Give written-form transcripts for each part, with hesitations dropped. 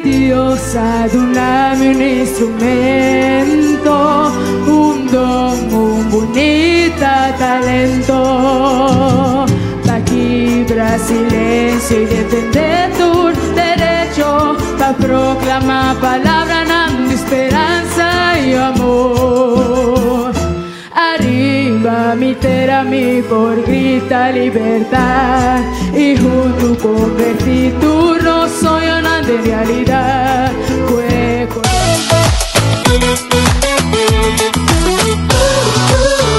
Dios a duna mi un instrumento, un don, un bunita talento, pa kibra silencio y defende tur derecho, pa proclama palabranan di speransa y amor. Ariba mi tera mi por grita libertad y hunto converti tur nos soñonan den realidad. Cue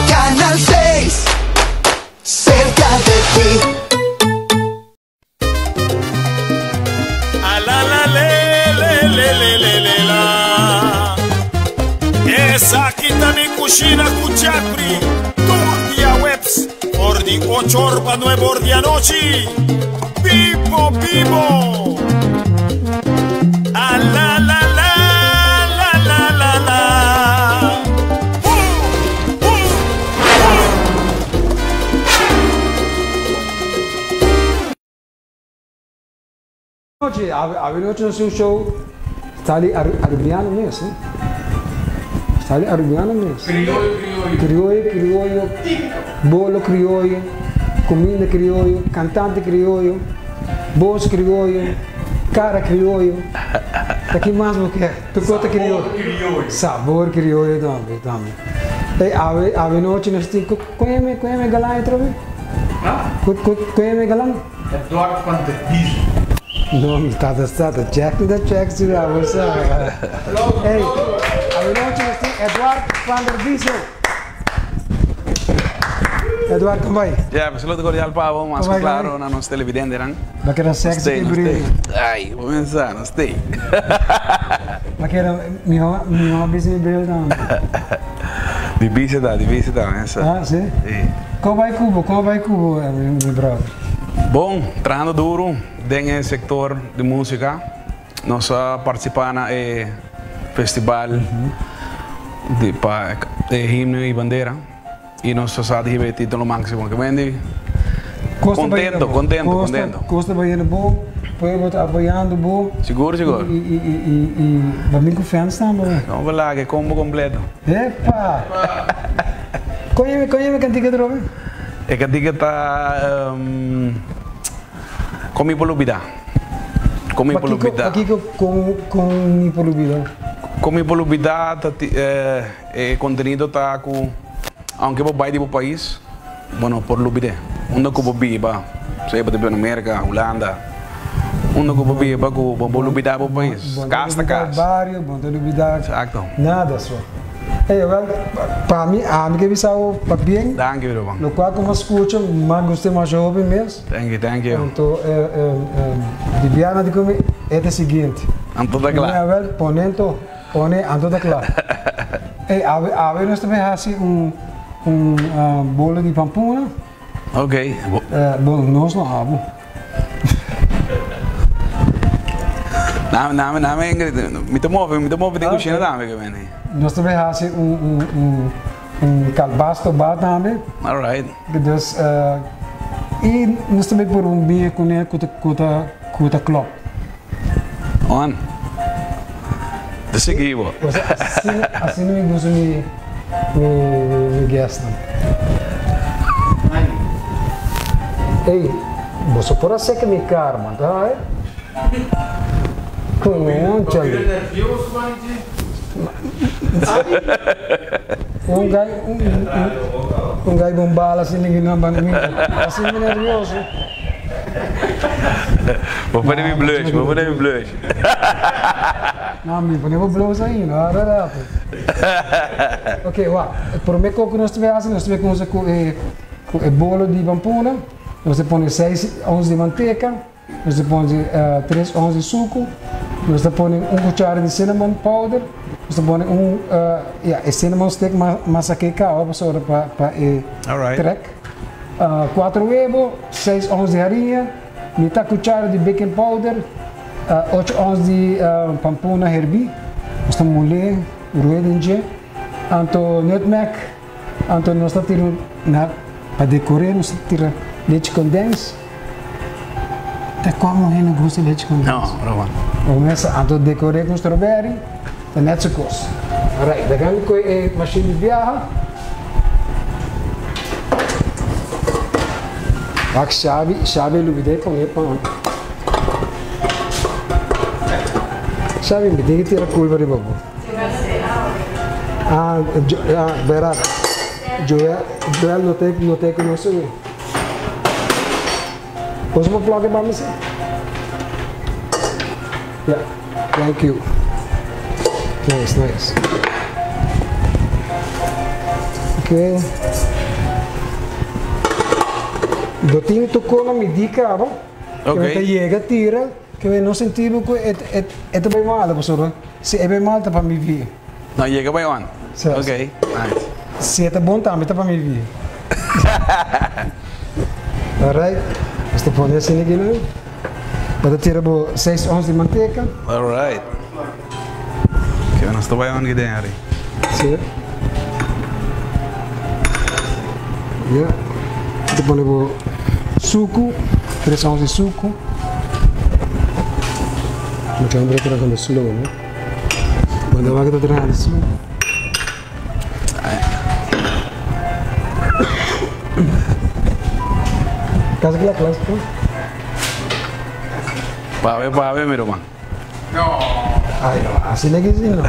Canal 6, cerca de ti. A la la le le le le le le la. Esaki ta mi cushina cu Jeffrey tur dia webs for di ocho or pa nuebe or di anochi. Bibo bibo. A la la la la la la la. Boom boom boom. Nochi, awe nochi nos tin un show style Arubiano mes, eh. Style Arubiano mes. Crioyo, crioyo. Crioyo, crioyo. Bolo crioyo, cuminda crioyo, cantante crioyo, bos crioyo, cara crioyo. Ta ki mas bo kier? Tur cos ta crioyo. Sabor crioyo. Sabor crioyo tambe, tambe. Ey, awe, awe nochi nos tin, con yama, con yama e galan ei trobe? Con yama e galan? Edward van der Biesen. No, mi tata sa ta check mi ta check si la bo sa. Ey, awenochi nos tin Edward van der Biesen. Edward, kon bai? Ja, mi saludo cordial pa bo, mas ku klaro na nos televidentenan. Bo keda sexy ki brillo. Ay, bo mensa, nos tei. Bo keda miho, miho bisti mi bril tambe. Di bisti ta, di bisti ta, mensa. Ah, si? Si. Kon bai ku bo, kon bai ku bo, mi brother? Bon, trahando duro den e sector di musica. Nos a participa na e festival di pa e himno y bandera y nos a sa di hiba e titulo maximo. Ke mende contento, contento, contento. Cos ta bayendo bon, pueblo ta apoyando bo. Sigur, sigur. Y, y, y, y, y bo bin cu fans tambe. No bo laga e combo completo. Epa! Con yama, con yama e cantica atrobe? E cantica ta Con mi por lubida. Con mi por lubida. Pakico con con mi por lubida? Con mi por lubida ta e contenido ta cu aunke bo bay di bo pais bo no por lubid'e. Unda cu bo biba, sea bo ta biba na Merca, Hulanda, unda cu bo biba cu bo por lubida bo pais. Cas ta cas. Bo ta lubida bario, bo ta lubida Exacto. nada so. Ey wel, pa mi, ami ke bisa bo pabien. Danki mi ruman. Locual cu mi a scucha, mi a gusta masha hopi mes. Thank you, thank you. Anto Bibiana di cu mi e ta siguiente. Anto ta cla. Mi a wel, pone anto, pone anto ta cla. Ey, awe, awe nos ta bay haci un, un bolo di pampuna. Ok. Bon, nos no abo. Dame, dame, dame Ingrid. Mi ta move, mi ta move den cushina tambe ke beni. Nos ta bay haci un, un, un, un calbas tobá tambe. Alright. Dus, y nos ta bay por un biña cune cu ta, cu ta, cu ta klop. On. Ta sigui bo. Pues asina, asina mi gusta mi, mi, mi guestnan. Ey, boso por a seka mi kar, man ta hay? Conchale. Un guy, un, un, un guy bon bala asina ki nan ban mi. Asina mi nervioso. Bo pone mi blush, bo pone mi blush. No, mi pone bo blush ainda, ora rato. Ok, wak, e prome kos ku nos ta bay hasi, nos ta bay kumsa ku e ku e bolo di pampuna, nos ta pone seis ons di manteka, nos ta pone tres ons di suku, nos ta pone un kuchara di cinnamon powder, nos ta pone un ya e cinnamon stick mas sake kawa pasobra pa pa e trek. Cuatro webo, seis ons di hariña, mitad cuchara di baking powder, ocho ons di pampuna herbí, nos ta mul'é, ru'é den dje, anto nutmeg, anto nos ta tira na pa decor'é nos ta tira leche condens. Ta kua muhé no gusta lechi kondens? No, Roman. Bo mester anto dekor'é ku strawberry, ta nèt su kos. Alright, laga mi kohe e mashin di biaha. Wak Xavi, Xavi a lubid'é pon e pan. Xavi, mi tin ki tira kulpa riba bo. Ah, ah, bèrdat. Joel, Joel no ta no ta e ku nos awe. Boso por plug e pa mi si? Ya, thank you. Nice, nice. Ok. Do tin tocó na mi di caba. Ok. Que ta yega tira, que no senti bo cu e e e ta bay malo pasobra si e bay mal ta pa mi via. No yega bay on. Ok, nice. Si e ta bon tambe ta pa mi via. Alright, nos ta pone asina aki nan. Bo ta tira bo seis ons di manteka. Alright. Ke nos ta bai on aki den Harry? Si. Ya. Bo ta pone bo suku, tres ons di suku. Bo ta trahando slow, no? Bo ta wak ta trahando slow. Casa kla klas ko? Pabe pabe mi ruman. No. Ay no, asina ki si no.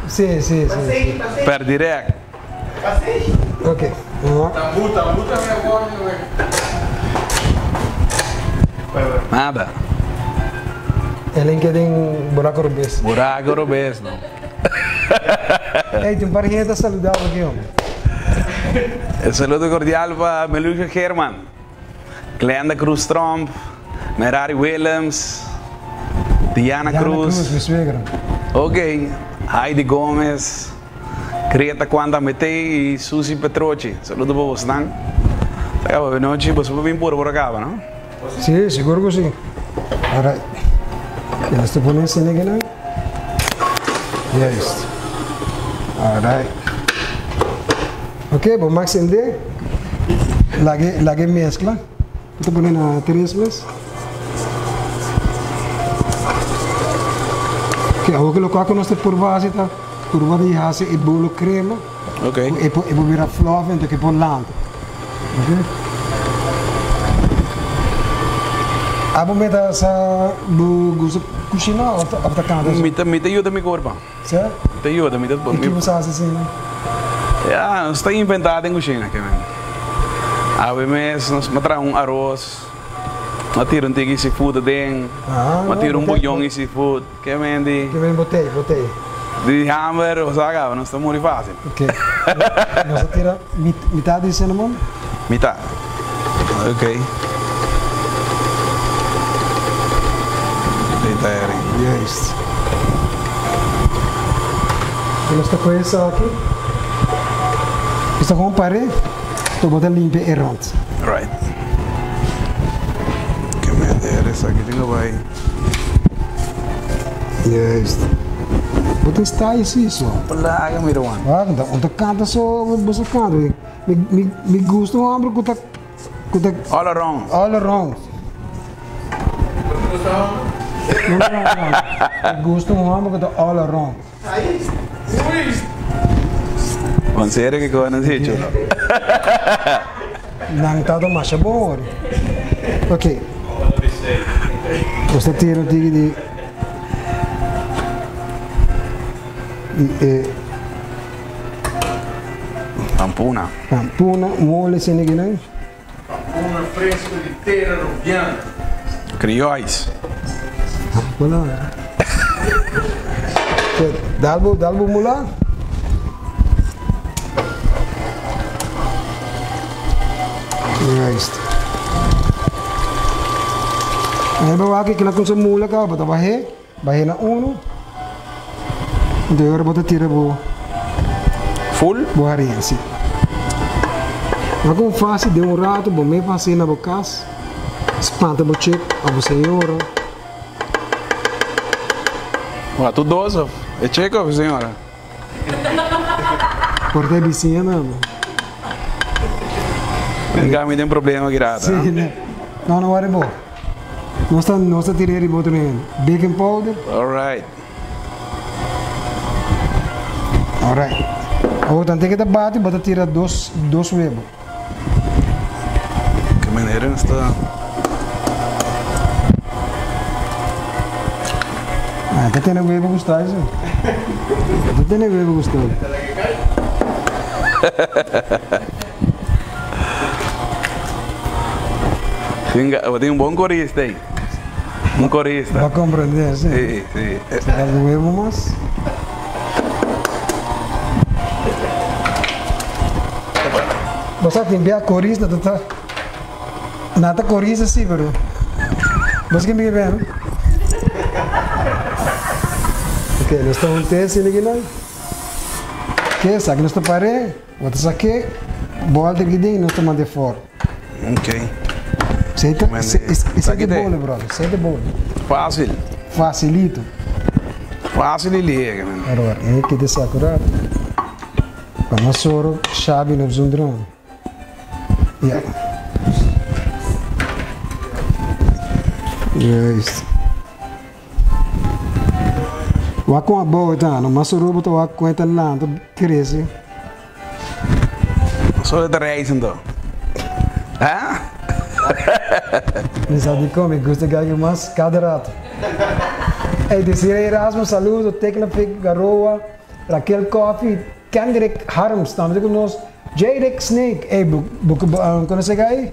Si si si si. Per direct. Ok. Tambu tambu tambe a wordo we. Nada. Elen ke den buraco robes. Buraco robes no. Ey, tin un par hende ta saluda bo aki, hombre. Un saludo cordial pa Melucia Geerman, Glenda Cruz Tromp, Merari Willems, Diana Diana Cruz. Cruz, mi suegra. Ok, Heidi Gomez, Greta Quanta Mete y Susi Petrochi. Saludo pa bosnan. Ta caba be nochi, boso por bin puro por acaba, no? Sí, sigur cu sí. Alright. Ya nos ta pone asina aki nan. Juist. Alright. Ok, bo max sende. Lage, lage mezcla. Bo ta pone na tres mes. Ok, awor cu locual cu nos ta purba haci ta purba di haci e bolo crema. Ok. Cu e por, e por bira fluffy enton cu e por lanta. Ok. Abo meta sa bo gusta cushina of ta, of ta canta so? Mi ta, mi ta yuda mi curpa. Sa? Mi ta yuda, mi ta. Y ki bo sa haci asina? Ya, nos ta inventa den cushina ke men. Awe mes nos a traha un aros, a tira un tiki seafood aden, a tira un buyon y seafood. Ke men di. Ke men botei, botei. Di hamber, bo sa caba, nos ta muri facil. Ok. Nos ta tira mitad di cinnamon. Mitad. Ok. Ei ta eri. Juist. Y nos ta coge esaki. Nos ta gewoon pare, to bo ta limpia e rond. Right. Ke men di eri esaki tin cu bay. Juist. Bo tin style si so. Plaga mi ruman. Ah, un ta canta so, bo sa canta. Mi, mi, mi gusta un homber cu ta, cu ta. All around. All around. No, no, no. Mi gusta un homber cu ta all around. Wan serio ke konan si chulo. Nan ta ta masha bon ori. Ok. Nos ta tira un tiki di di e Pampuna. Pampuna mole sini kinan. Pampuna fresco di tera Rubiano. Criois. Mula. Dal bo, dal bo mula. Juist. Ahí ba wak kila kun sa mula ka, bata bahe, bahe na uno. Entonces ahora bota tira bo Full? Bo harinha, si. Ma kon fácil den un rato bo me fácil na bo kas, spanta bo chek of bo señora. Wa tu dos of e chek of e señora? Por ta e bisiña nan. Nunca mi den problema ki rato. Si, no no wari bo. Nos ta nos ta tira riba otro hende. Baking powder. Alright. Alright. Awor tante ke ta bati bo ta tira dos dos webo. Ke manera nos ta. Ah, ta tene webo gusta eso. Ta tene webo gusta. Bo tin un bon corista ey. Un corista. Bo a comprende, si. Si, si. Saca algun huevo mas. Bo sa tin bia corista ta ta. Nan ta corista si, pero. Bo sa ken mi ke bia, no? Ok, nos ta un te asina kinan. Ok, esaki nos ta pare. Bo ta sak'é, bòlta aki den i nos ta mand'é for. Ok. Esei ta, esei ta bolo, brother. Esei ta bolo. Fácil. Facilito. Fácil i lihe, man. Awor, mi kita esaki un rato. Pa no soro Xabi no zundrón. Ja. Juist. Wak kon abou ta, no mas soro bo ta wak kon e ta lanta krese. Solo ta reizen to. Ha? Mi sa dikon mi gusta gaiga mas kada rato. Ey Desiree Erasmus saludo, Tekla Figaroa, Raquel Coffee, Kendrick Harms tambe ta ku nos, Jayrick Snake, ey bo bo konosé gai?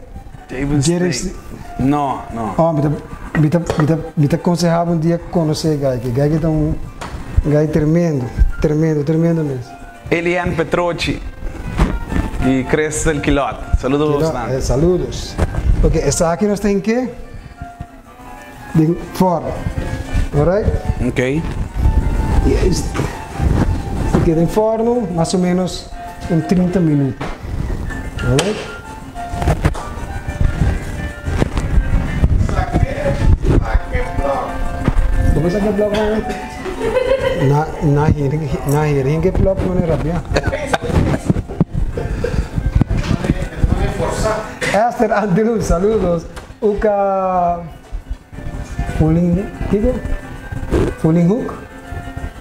Jayrick Snake. No, no. Oh, mi ta mi ta mi ta mi ta konsehá bo un dia konosé gai ke. Gai ke ta un gai tremendo, tremendo, tremendo mes. Eliane Petrochi y Crystal Quilot. Saludos bosnan. Eh, saludos. Ok, esaki nos tin ke den forno. Alright? Ok. Juist. Ke den forno mas o menos un 30 minuut. Alright? Bo sa ke blok man? Na na hier na hier hin ke blok man rabia. Esther Andrew, saludos. Uka Fulin, kiko? Fulin Hoek.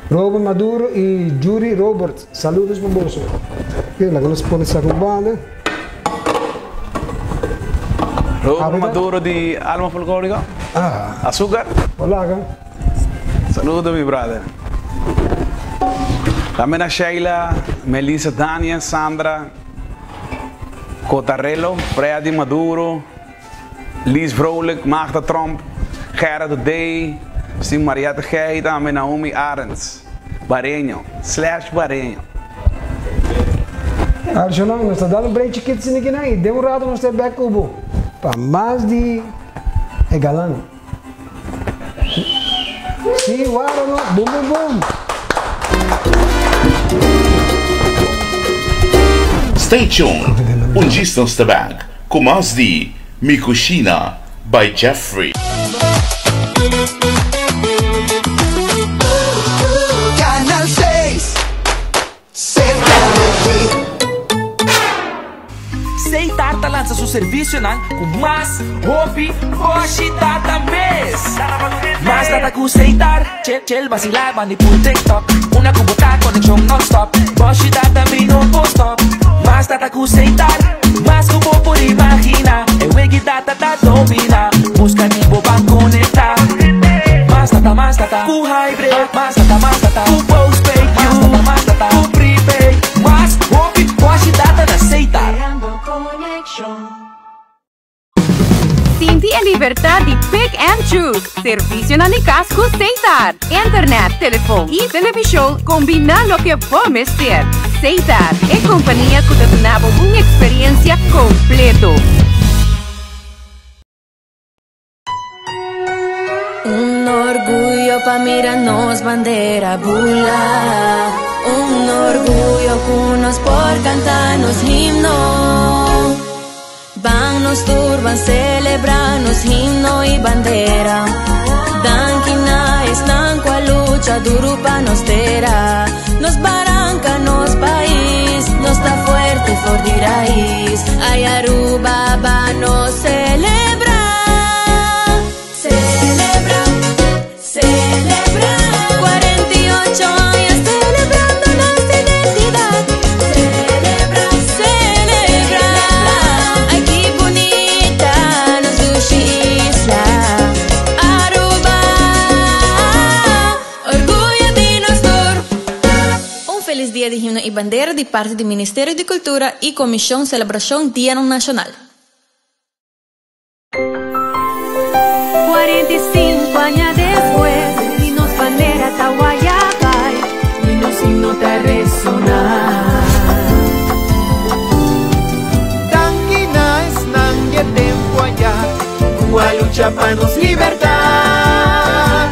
Robert Maduro y Jury Roberts, saludos pa boso. Ok, laga nos pone esaki un banda. Robert Maduro di Alma Folklorica. Ah. Azúcar. Hola. Saludos mi brother. Tambe na Sheila, Melissa Daniel, Sandra Cotarello, Freddy Maduro, Lies Vrolijk, Magda Tromp, Gerard Day, Steve Mariette Gey, tambe Naomi Arends, Bareño, slash Bareño. Arshonnan, nos ta dal un break chikito asina kinan y den un rato nos ta e bek cu bo pa mas di e galan. Si, wara no, bum bum bum. Stay tuned, un djis nos ta bek cu mas di Mi Cushina by Jeffrey. Canal seis, cerca de ti. Seitar ta lansa su servisionan ku mas hopi boshi data mes. Mas data ku Seitar, chill chill basila bandi pul TikTok. Una ku bo ta konekshon non-stop, boshi data mi no por stop. Mas data ku Seitar, mas ku bo por imagina. E wegi data ta domina, buska di bo ban konekta. Mas data, mas data ku hybrid, mas data, mas data ku postpaid, mas data, mas data ku prepaid. Mas hopi boshi data na Seitar. Sinti e libertad di pick and choose. Servicionan di cas cu Setar. Internet, telefon y television combina loke bo mester. Setar, e compania cu ta duna bo un experiencia completo. Un orguyo pa mira nos bandera bula. Un orguyo ku nos por kanta nos himno. Ban nos tur ban celebra nos himno y bandera. Danki na esnan ku a lucha duru pa nos tera. Nos baranka nos pais, nos ta fuerte for di rais. Ay Aruba ba nos celebra. Dia di Himno y Bandera di parti di Ministerio di Cultura y Comision Celebracion Dianan Nacional. 45 aña despues y nos bandera ta waya bay y nos himno ta resona. Danki na esnan di e tempo aya ku a lucha pa nos libertad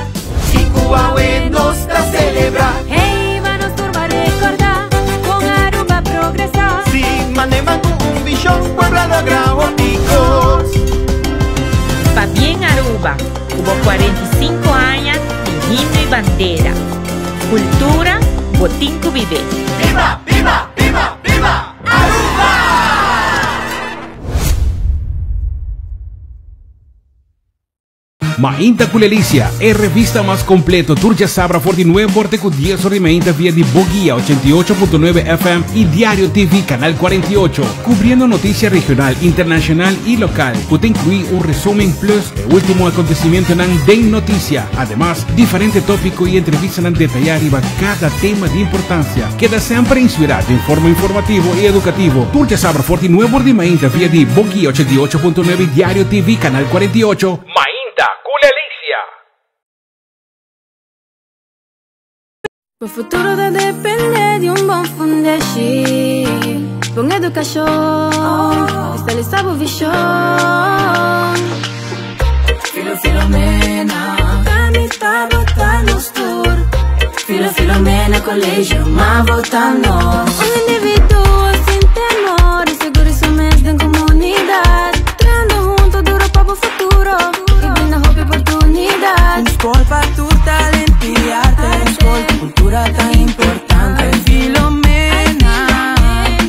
y ku awe nos ta celebra. Hey, ma nos tur ba recorda con Aruba a progresa. Si, manema cu un vision, pueblo a logra hopi cos. Pabien Aruba, cu bo 45 aña di himno y bandera. Cultura, bo tin cu bibe. Biba, biba, biba, biba Aruba! Mainta ku Lelicia, e revista mas kompleto tur djasabra for di nuebe or te ku dies or di mainta via di Boguia 88.9 FM i Diario TV Canal 48, kubriendo notisia regional, internashonal i lokal, ku ta inkluí un resumen plus e último akontesimentonan den notisia. Ademas, diferente tópiko i entrevistanan detayá riba kada tema di importansia. Keda semper inspirá den forma informativo i edukativo tur djasabra for di nuebe or di mainta via di Boguia 88.9 i Diario TV Canal 48. Mainta ku Lelicia. Bo futuro ta depende di un bon fundeshi. Bon edukashon, kristalisá bo vishon. Filo Filomena, ta mi ta bo ta nos tur. Filo Filomena Colegio, ma bo ta nos. Un individuo sin temor y seguro su mes den comunidad. Trahando hunto duro pa bo futuro y brinda hopi oportunidad. Un skol pa tur talento y arte. Un skol ku kultura ta importante. Filomena,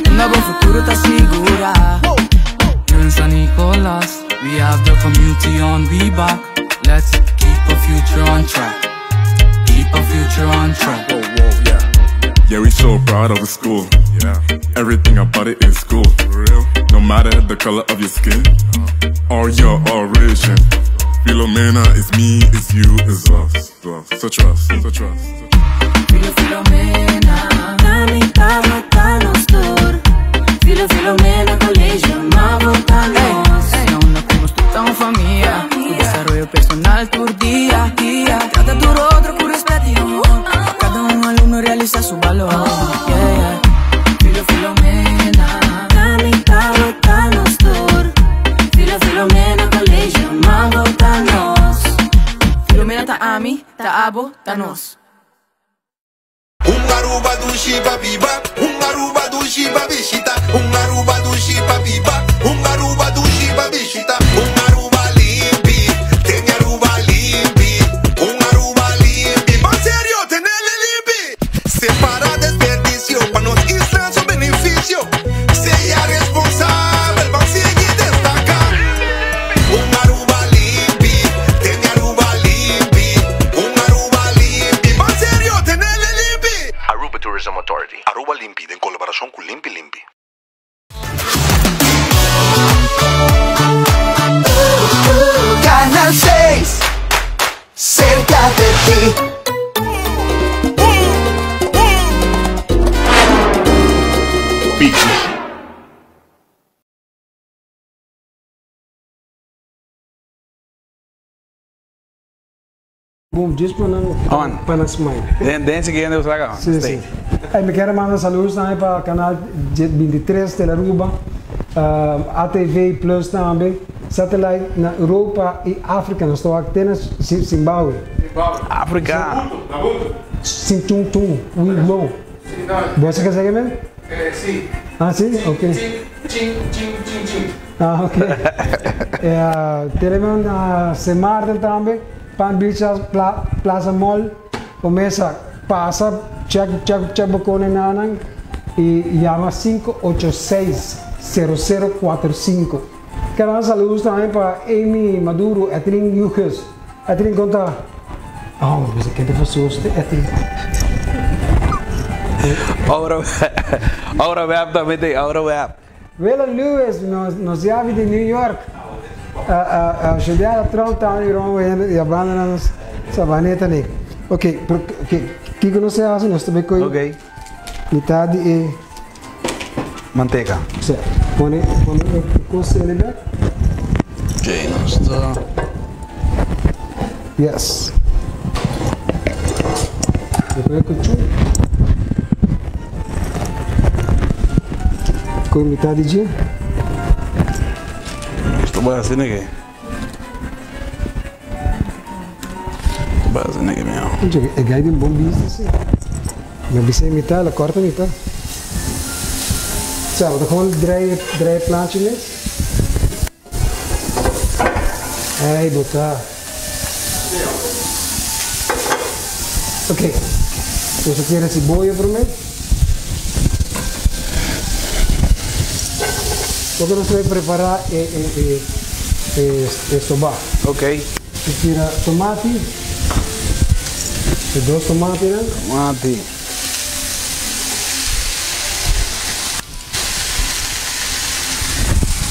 unda bo futuro ta sigura. Here in San Nicolas, we have the community on we back. Let's keep our future on track. Keep our future on track. Whoa, whoa, yeah. Yeah, we so proud of the school. Yeah. Everything about it is cool. For real. No matter the color of your skin or your origin. Filomena is me, is you, is us. us. So trust, so trust. Filo Filomena. Ta mi ta bo ta nos tur. Filo Filomena Colegio, ma bo ta nos. Hey, unda cu nos tur ta un famia. Cu desaroyo personal tur dia, dia. Trata tur otro cu respet y amor. Pa cada un alumno realisa su balor. Yeah, yeah. Filo Filomena. Ta mi ta bo ta nos tur. Filo Filomena Colegio, ma bo ta nos. Filomena ta ami, ta abo, ta nos. Un Aruba dushi pa biba, un Aruba dushi pa bishita, un Aruba dushi pa biba, un Aruba dushi pa bishita, un Aruba limpi, tene Aruba limpi, un Aruba limpi. Ban serio, tenele limpi! Separa desperdicio pa nos isla su beneficio, sea responsabel, ban sigui destaca. Un Aruba limpi, tene Aruba limpi, un Aruba limpi. Ban serio, tenele limpi! Aruba Tourism Authority, Aruba Limpi den colaboracion cu Limpi Limpi. Canal 6, cerca de ti. Pichi. Boom, djis pa nan On. pa nan smile. Den den siguiente bo saca. Sí, sí. Ey, mi kier manda saludos tambe pa canal 23 Telearuba, ATV Plus tambe, satellite na Europa y Africa, nos ta wak te na Zimbabwe. Africa. Sin tung tung, we blow. Bo sa ke segi men? Sí. Ah, sí? Ok. Chin, chin, chin, chin, chin. Ah, ok. Teleman na Sint Maarten tambe, Palm Beach Pla Plaza Mall, Comesa, pasa, check, check, check bo kone nanan y yama 586 0045. Quiero manda saludos tambe pa Amy Maduro, Etlin Hughes. Etlin konta? Oh, mi bisa ken ta fasoste Etlin. Aura Aura web tambe tin, Aura web. Willem Lewis nos nos yabi di New York. Juliana Trump tambe di Ron Wayne y a banda na nos sabaneta ni. Ok, pero kiko nos ta hasi? Nos ta bai koy. Ok. Mitar di e Manteka. Si. Pone pone e kos sele bek. Ok, nos ta. Yes. Despues e kuchu. Koe mitar di dje. Nos ta bai asina ke. Base nigga mi amo. E guy tin bon bista si. Mi a bisa e mitad, el a corta mitad. Sa, bo ta gewoon draai draai e plaatje mes. Ey, bo ta. Ok, nos a tira siboyo prome. Loke nos ta bay prepara e e e e e soba. Ok. Nos tira tomati, e dos tomatinan. Tomati.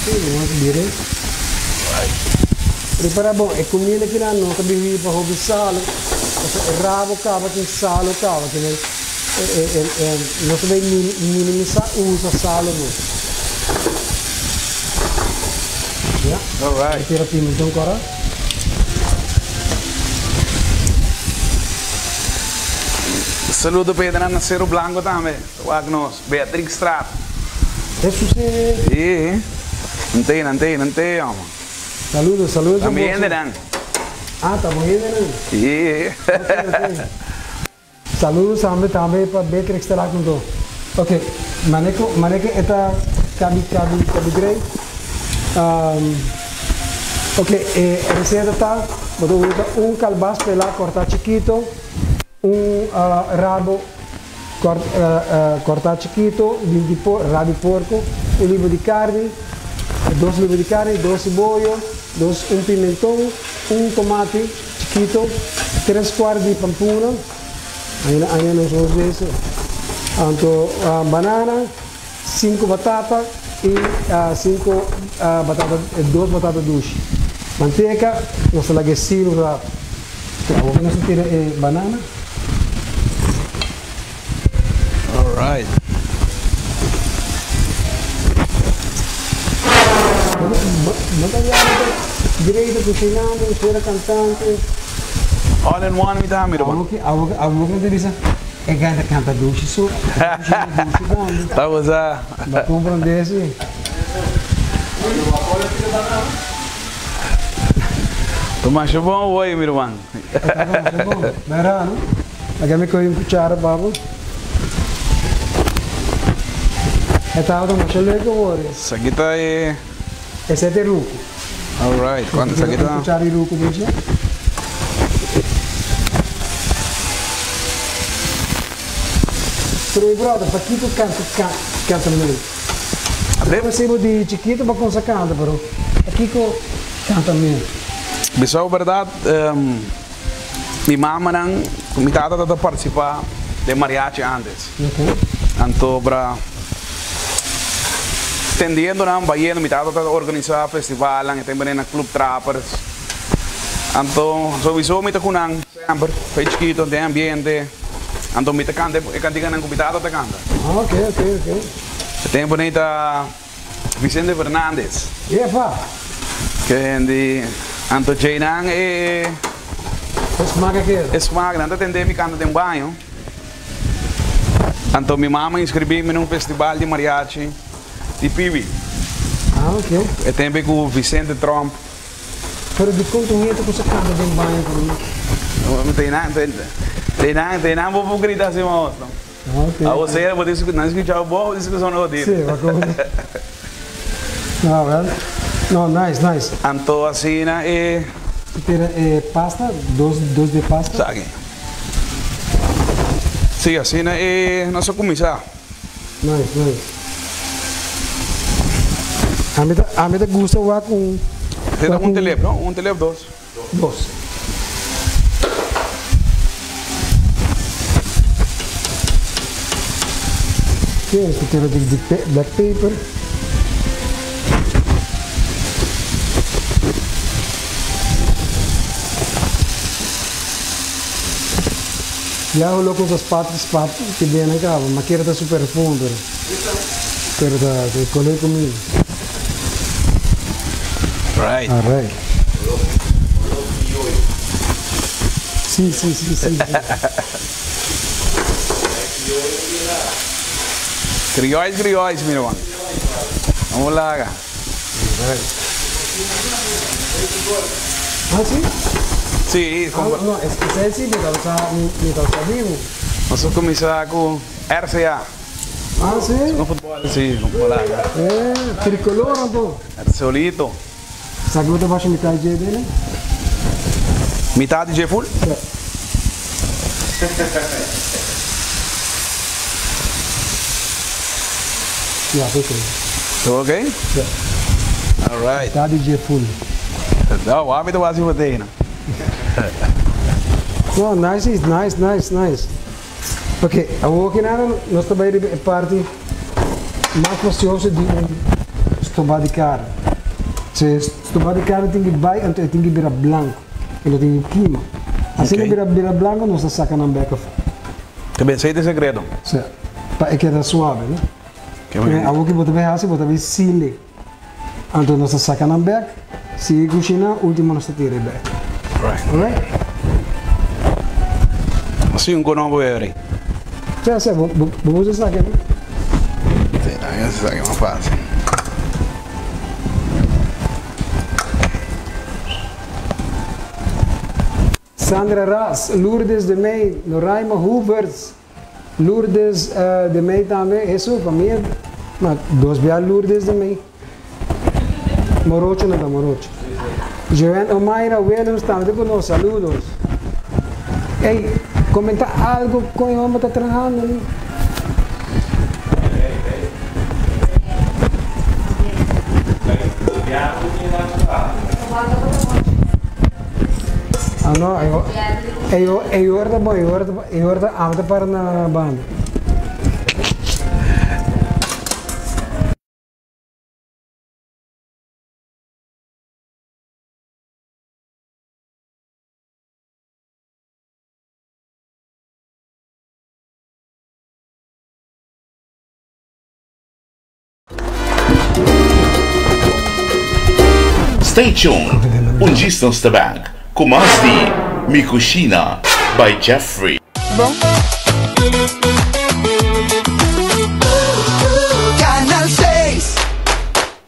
Si, nos bira. Prepara bon e kuminda kinan no ta bibi pa hopi salo, pasobra e rabo kaba tin salo kaba kinan. Nos ta bay minimisa usa salo mes. Ya. Alright. Tira pimentón kora. Saludo pa edenan na Cerro Blanco tambe. Ta wak nos. Beatrix Straat. Eso si. Si. Nan tey, nan tey, nan tey homber. Saludo, saludo. Ta mi hendenan. Ah, ta bo hendenan. Si. Ok, ok. Saludos tambe tambe pa Beatrix ta laat anto. Ok, mane ku mane ku e ta kabi kabi kabi grei. Ok, e reseta ta, bo ta usa un kalbas pelá kòrtá chikito, un rabo kòrtá chikito di rabo di porko, un libra di karni, dos libra di karni, dos siboyo, dos un pimenton, un tomati chikito, tres kuart di pampuna, aina aina nos nos bese, anto banana, sinku batata i sinku batata dos batata dushi. Manteka nos ta laga e siru rato. Awor ku nos ta tira e banana. Alright. No ta yama ta great kushinando, fuera kantante. All in one mi ta mira bo. Awor ku awor ku ta bisa e guy ta kanta dushi so, e ta kushina dushi tambe. Ta bosa. Bo komprende si. Ta masha bon hoy mi ruman. Ta masha bon. Bera no. Laga mi coge un cuchara pa bo. E tabata masha leuk awor. Esaki ta e. Esei ta e ruku. Alright, cuanto esaki ta? Un cuchara di ruku den dje. Pero mi brother, pakiko canta canta mey? Abe. Bo sibo di chikito bo cuminsa canta, pero pakiko canta mey? Bisao berdad. Mi mamanan ku mi tata ta partisipá den mariachi ántes. Anto bra tendiendo nan bayendo mi tata ta organisá festivalnan, e ta bini na Club Trappers. Anto sowiso mi ta ku nan semper, fe chikito den ambiente. Anto mi ta kanta e kantikanan ku mi tata ta kanta. E tempu nei ta Vicente Fernandez. Epa! Kendi anto djeinan e. E smak a keda. E smak, nan ta tende mi kanta den baño. Anto mi mama inscribi mi na un festival di mariachi di Piwi. Ah, ok. E tempo ku Vicente Tromp. Pero dikon tur hende ku sa kanta den baño por mi? Teinan, teinan, teinan bo por grita asina mas no. Ah, O sea, bo tin nan skucha bo diskushon no di. Sí, bo komo. No, wel. No, nice, nice. Anto asina e. Tira e pasta, dos dos di pasta. Sa aki. Sí, asina e nos a kuminsá. Nice, nice. Ami ta ami ta gusta wak un. Tira un telep, no? Un telep dos. Dos. Oké, este tira di black pepper. Ya lo con spat spat que viene acá, ma quiere ta super fondo. Pero ta de color conmigo. Right. All right. Sí, sí, sí, sí. Criollos, criollos, mira, Juan. Vamos lá, Ah, sí? Sí, Ah, no, es que sí, mi causa vivo. Nosotros comenzamos con RCA. Ah, sí? Con fútbol, sí, con polaca. Tricolor, anto. Solito. Sabe que eu te mitad de dele? Mitad de full? Sí. Ja, oké. Todo ok? Ja. All right. Mitad de full. No, waarom te was je meteen? No, nice, nice, nice, nice. Ok, awor que nada, nós também de parte mais preciosa de um estobá de carne. Se estobá de carne tem que vai, então tem que virar branco. Ele tem que queima. Assim que vira, vira branco, nós sacamos na beca. Também sei de segredo. Sim. Para que é suave, né? Que bom. Awor que você vai fazer, você vai sile. Então nós sacamos na beca. Se cozinha, último nós tira beca. Right. Alright? Assim um cono vou Sí, sí, vamos a sacar. Sí, también se saca más fácil. Sandra Ras, Lourdes de Mey, Noraima Hoovers, Lourdes de Mey también, eso para mí, maar dos via Lourdes de Mey. Morocho no da morocho. Joanne Omaira Williams también con los saludos. Hey, comenta algo con el está trabajando. ¿No? Ah, no, eu eu bom, eu eu para na banda. Stay tuned. Un distance back. Cu mas di Mi Cushina by Jeffrey. Bom. Canal 6,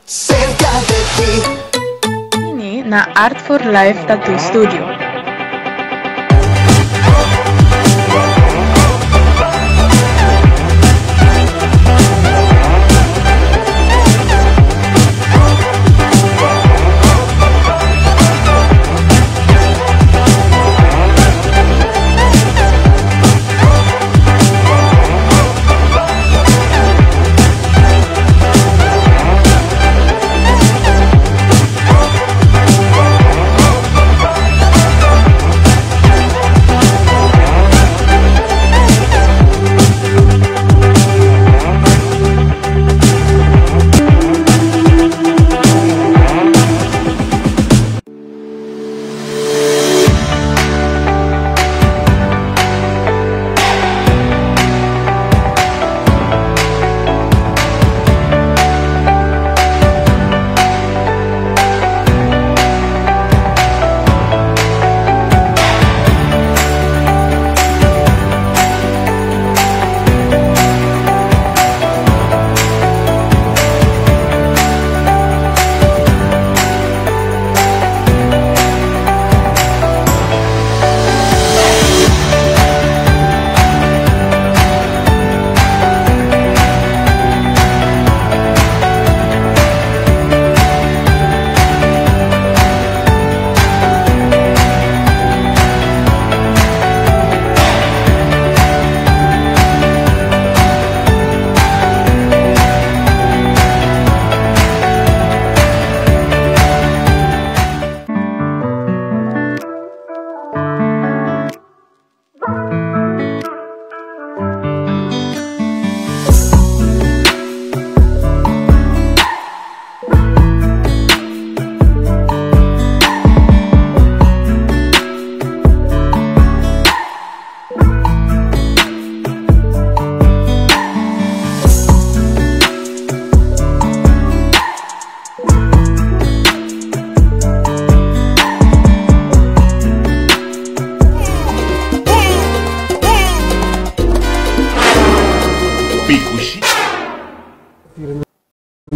cerca de ti. Na Art for Life Tattoo Studio.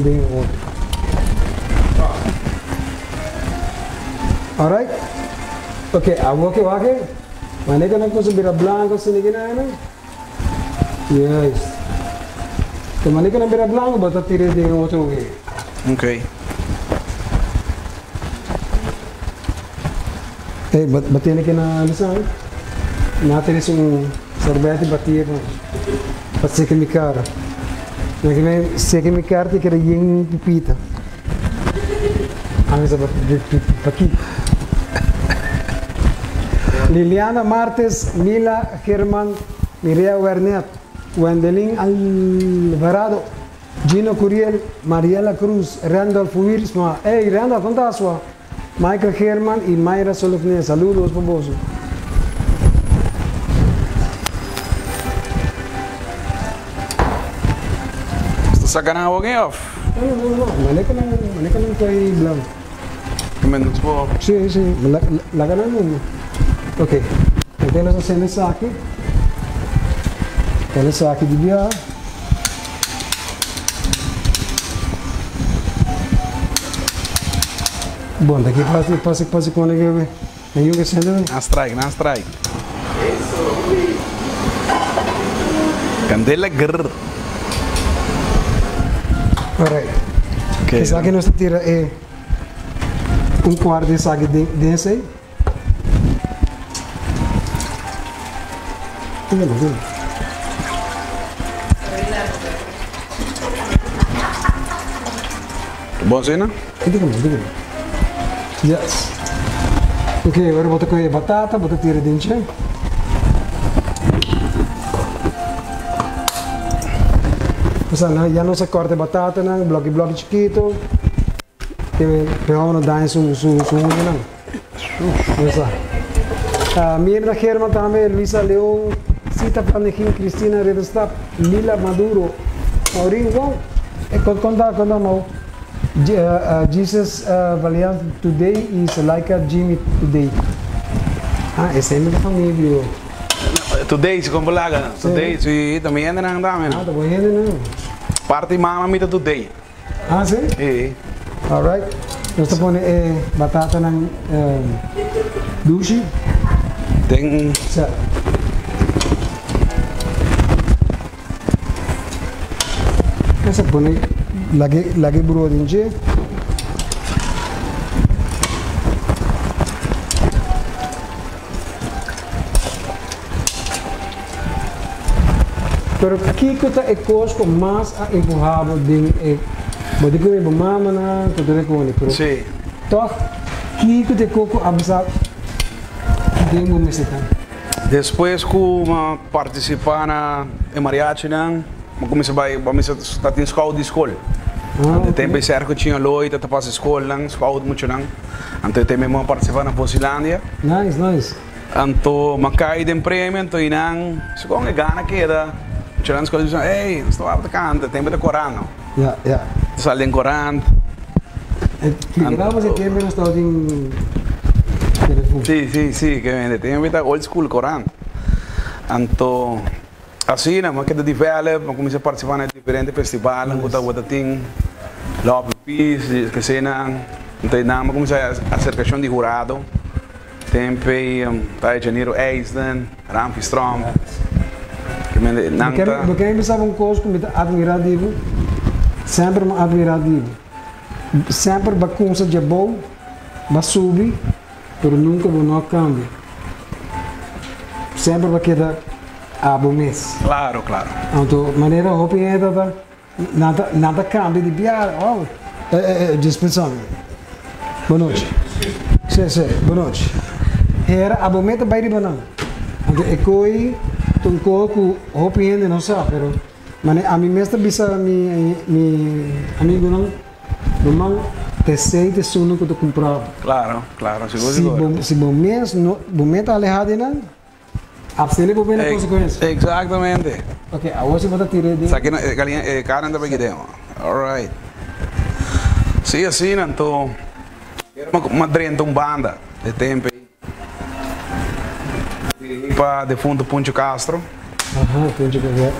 den otro. Alright? Ok, awor ke wak e, wanneer ku nan kusa bira blanko asina ki nan, juist. Te wanneer ku nan bira blanko bo ta tira den otro wee. Ok. Ey, bo bo tene ke na bisa na tene un sorbete bati pa pa seke mi kara. Na ke men seke mi kara te keda yen pipita. Ami sa pa kiko. Liliana Martes, Mila German, Mireya Wernet, Wendelin Alvarado, Gino Curiel, Mariela Cruz, Randolph Wiersma, ey Randolph kon ta asua? Michael German y Mayra Solofne, saludos pa boso. Esta saca nan awor of? No, no, no, maneca nan, maneca nan toy blanco. Men nos por. Si, si, laga nan mundo. Ok, entonces nos hacemos esaki. Pone esaki di bia. Bon, daqui pase, pase, pase con el que yo que sendo. Na strike, na strike. Candela grr. Alright. Okay. Esaki nos tira e un cuarto di esaki den den esey. Dígame, dígame. Bon asina? Dígame, dígame. Yes. Ok, ahora bo ta coge batata, bo ta tira den dje. Osea, nan ya nos a corta e batatanan, bloki bloki chikito. Ke mehor no daña su su su uñanan. Osea. Ah, Mirna German tambe, Luisa Leon, Sita Panegin, Cristina Ridderstap, Lila Maduro, Maureen Wong. E kon konta konta Mau. Jesus Valiant today y Laika Jimmy today. Ah, esei mi ta famia bio. Today si kon bo laga. Today si ta mi hendenan tambe. Ah, ta bo hendenan. Parti mama mi ta today. Ah, si? Si. Alright. Nos ta pone e batatanan dushi. Den. Sa. Nos ta pone lag'e lag'e brood den dje. Pero kiko ta e kos ku mas a empuha bo den e bo di kume bo mamanan ku tur e koni pero Sí. tòg kiko ta e kos ku a bisa den bo mester ta? Despues ku mi a partisipá na e mariachinan mi kuminsá bai bo mester ta tin scout di skol. Ah, E tempu ok. ei Sergio Chiñaloy ta ta pasa e skolnan scout muchanan anto e tempu ei mi a partisipá na Vosilandia. Nice, nice. Anto m'a kai den premio, anto i nan segun e gana keda, muchanan di skol bisa, ey, nos ta wak ta kanta, tempu ta korant no. Ja, ja. Ta sali den korant. E figurá bo si tempu nos tabata tin telefon. Si, si, si, ke mende tempu ta old school korant. Anto asina m'a keda develop, m'a kuminsá partisipá na diferente festivalnan ku tabata tin, Love and Peace, kesenan. Anto einan m'a kuminsá aserkashon di hurado. Tempe ta Janiro Eisden, Ramfis Tromp, ke mende nan ta. Bo ken bisa un kos ku mi ta admirá di bo? Semper mi a admirá di bo. Semper bo a kumsa djabou, bo a subi, pero nunka bo no a kambia. Semper bo a keda abo mes. Klaro, klaro. Anto manera hopi hende ta Nan ta nan ta cambia di biaha oh eh eh eh dispensame bo nochi si si bo nochi hera abo meta bay riba nan anto e coy ta un coho cu hopi hende no sa pero mane ami mes ta bisa mi mi amigonan ruman esey ta esunnan cu ta cumpra bo Claro claro sigur si sigur. bo si bo mes no bo meta aleha di nan. Abstene bo bena consecuencia. Exactamente. Ok, awor si bo ta tira e den. Sa ki e galiña e carne ta bay den. Alright. Si asina anto ma drenta un banda e tempo ey dirigi pa defunto Puncho Castro. Aha, Puncho Castro.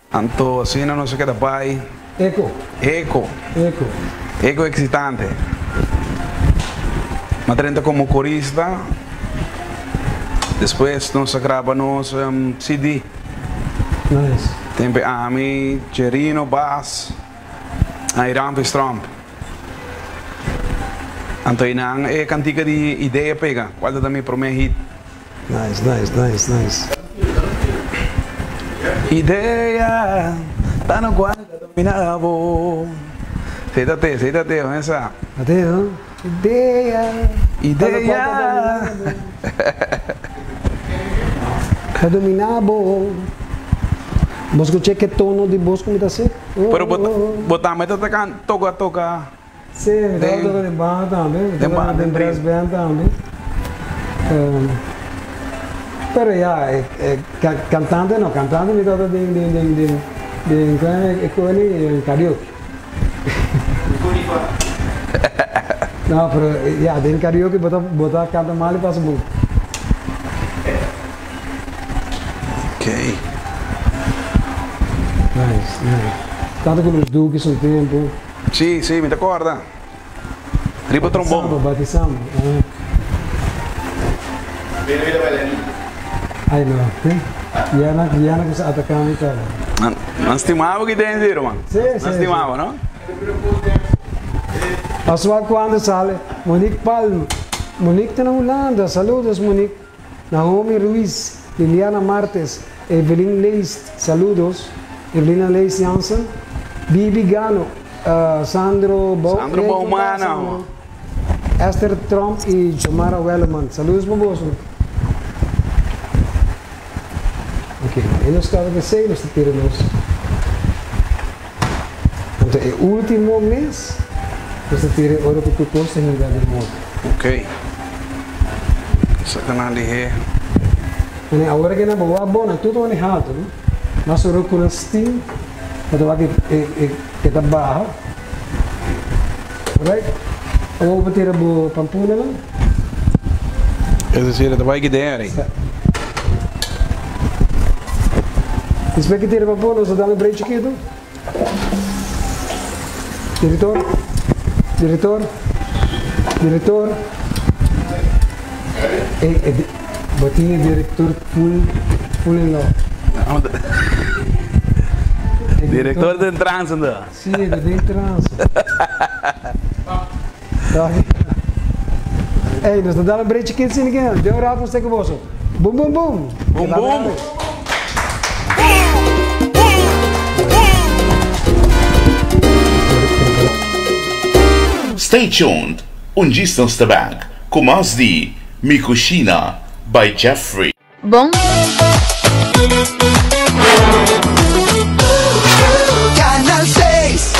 Anto asina nos a keda bay. Eco. Eco. Eco. Eco excitante. M'a drenta como corista. Despues nos a graba nos CD. Nice. Tempo ami, Cherino, Baas, Airampi Stromp. Anto einan e cantica di Idea pega, cual ta mi prome hit. Nice, nice, nice, nice. Idea ta no cual ta domina bo. Sei ta te, sei ta te, esa. Ta te, no? Idea. Idea. Ta domina bo. Bo scucha ke tono di bos cu mi ta haci? Pero bo, bo tambe ta toca, toca. Sí, mi tabata toca den banda tambe, mi tabata den brass band tambe. Pero ya, cantante no, cantante mi tabata den, den, den, den, den, den, e koni, den karaoke. No, pero ya, den karaoke bo ta, bo ta canta mal y pasa bon. Ok. Nice, nice. Tanto cu nos duki su tempo. Sí, sí, mi ta corda. Riba trombon. Bati samba, bati samba. Ay no, eh. Yana, yana ku sa ataka mi kaba. Nan, nan stimabo ki den sí, ruman. Sí, sí. Nan stimabo, no? Oswald cuando sale? Monique Palm. Monique ta na Hulanda. Saludos Monique. Naomi Ruiz, Liliana Martes, Evelyn Leest, saludos. Evelina Leest Jansen, Bibi Gano, Sandro Bou Sandro Boumano. Esther Tromp y Jomara Welleman. Saludos pa boso. Ok, e nos kaba ke sei, nos ta tira nos. Anto e ultimo mes, nos ta tira e ora ku tur kos ta hinka den moto. Ok. Saka nan lihé. Mane awor ke nan bo wak bo, nan tur ta wani haltu, no? Mas ora ku nan steam, bo ta wak e ta baha. Alright. Awor bo tira bo pampunanan. Es decir, e ta bai kidea ari. Sa. Despues ke tira pampuna, nos ta dal un break chikitu. Director, director, director. Ey, e, bo tin e director full, full in love. Director den trance ando. Sí, e ta den trance. Ey, nos ta dal un break chikitu sin ke. Den un rato nos ta ku boso. Boom, boom, boom. Boom, boom. Stay tuned, un djis nos ta back ku mas di Mi Cushina by Jeffrey. Bon. Canal 6,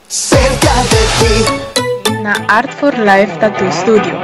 cerca de ti. Na Art for Life Tattoo Studio.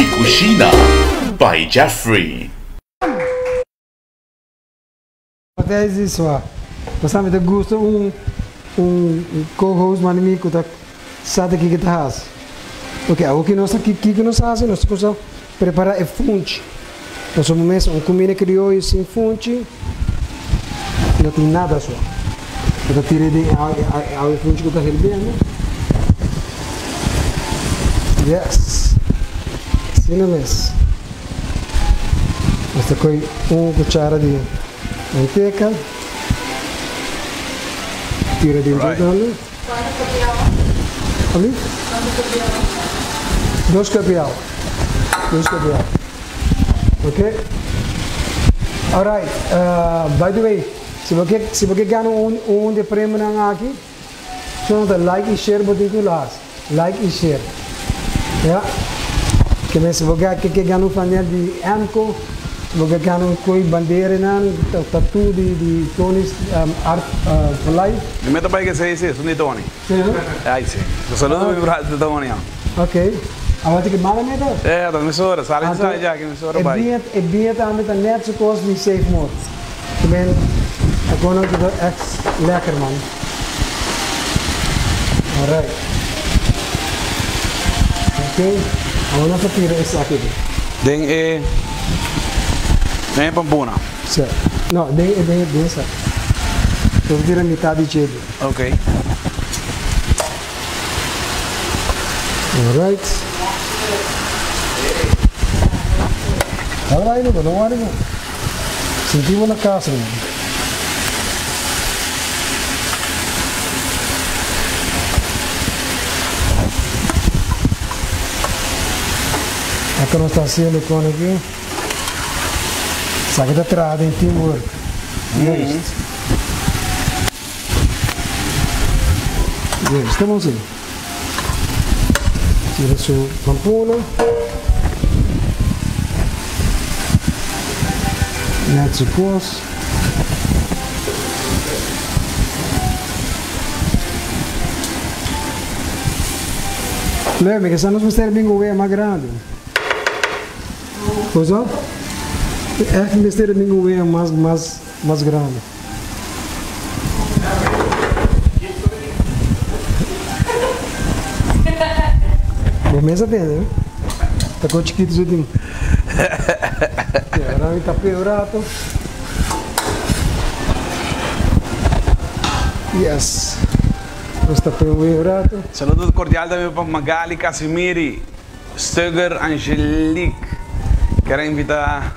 Mi Cushina by Jeffrey. Daisy sua. Pasobra mi ta gusta un un co-host manda mi cu ta sa ta kiko ta haci. Ok, awor ki nos ta kiko nos ta haci? Nos ta cuminsa prepara e funchi. Pasobra mester un cuminda crioyo sin funchi no tin nada sua. Bo ta tira den e awa e funchi cu ta hirbiendo. Yes! Asina mes. Nos ta koe un cuchara di manteca, tira den dje tambe. Alsjeblieft? Dos cup di awa. Dos cup di awa. Ok. Alright, by the way, si bo ke, si bo ke gana un, un di e premionan aki, so ta like y share bo tin cu lo haci. Like y share. Ya. Ke men si bo ke ke gana un flanel di Amco, si bo ke gana un koe banderanan, tattoo di di Tony's Art for Life. Mi meta bai ke sei si, esun di Tony. Si no? Ai si. So saludo mi brother Tony. Ok. Awor ta ke manda mi ta? E, ta mesora. Sali inside ya ke mesora bai. E biña, e biña tambe ta net su kos di Safe Mode. Ke men e kono ta echt lekker man. Alright. Ok, awor nos ta tira esaki aki. Den e den e pampuna. Sí. No, den e den den esaki. Nos ta tira mitad di dje. Ok. Alright. Alright, no worry. Sinti bo na kas, ruman. Aka nos ta hasiendo kon aki. Esaki ta traha den teamwork. Juist. Juist, ta bon si. Tira su pampuna. Net su kos. Leu, mi ke sa nos mester bin ku wea mas grandi. Bo sa? Echt mester bin ku wea mas, mas, mas grandi. Bo mes a tende, no? Ta ko chikitu su tin. Ahora mi tap'é un rato. Yes. Nos tap'é un rato. Saludo cordial tambe pa Magali Casimiri, Stugger Angelique. Kier a invita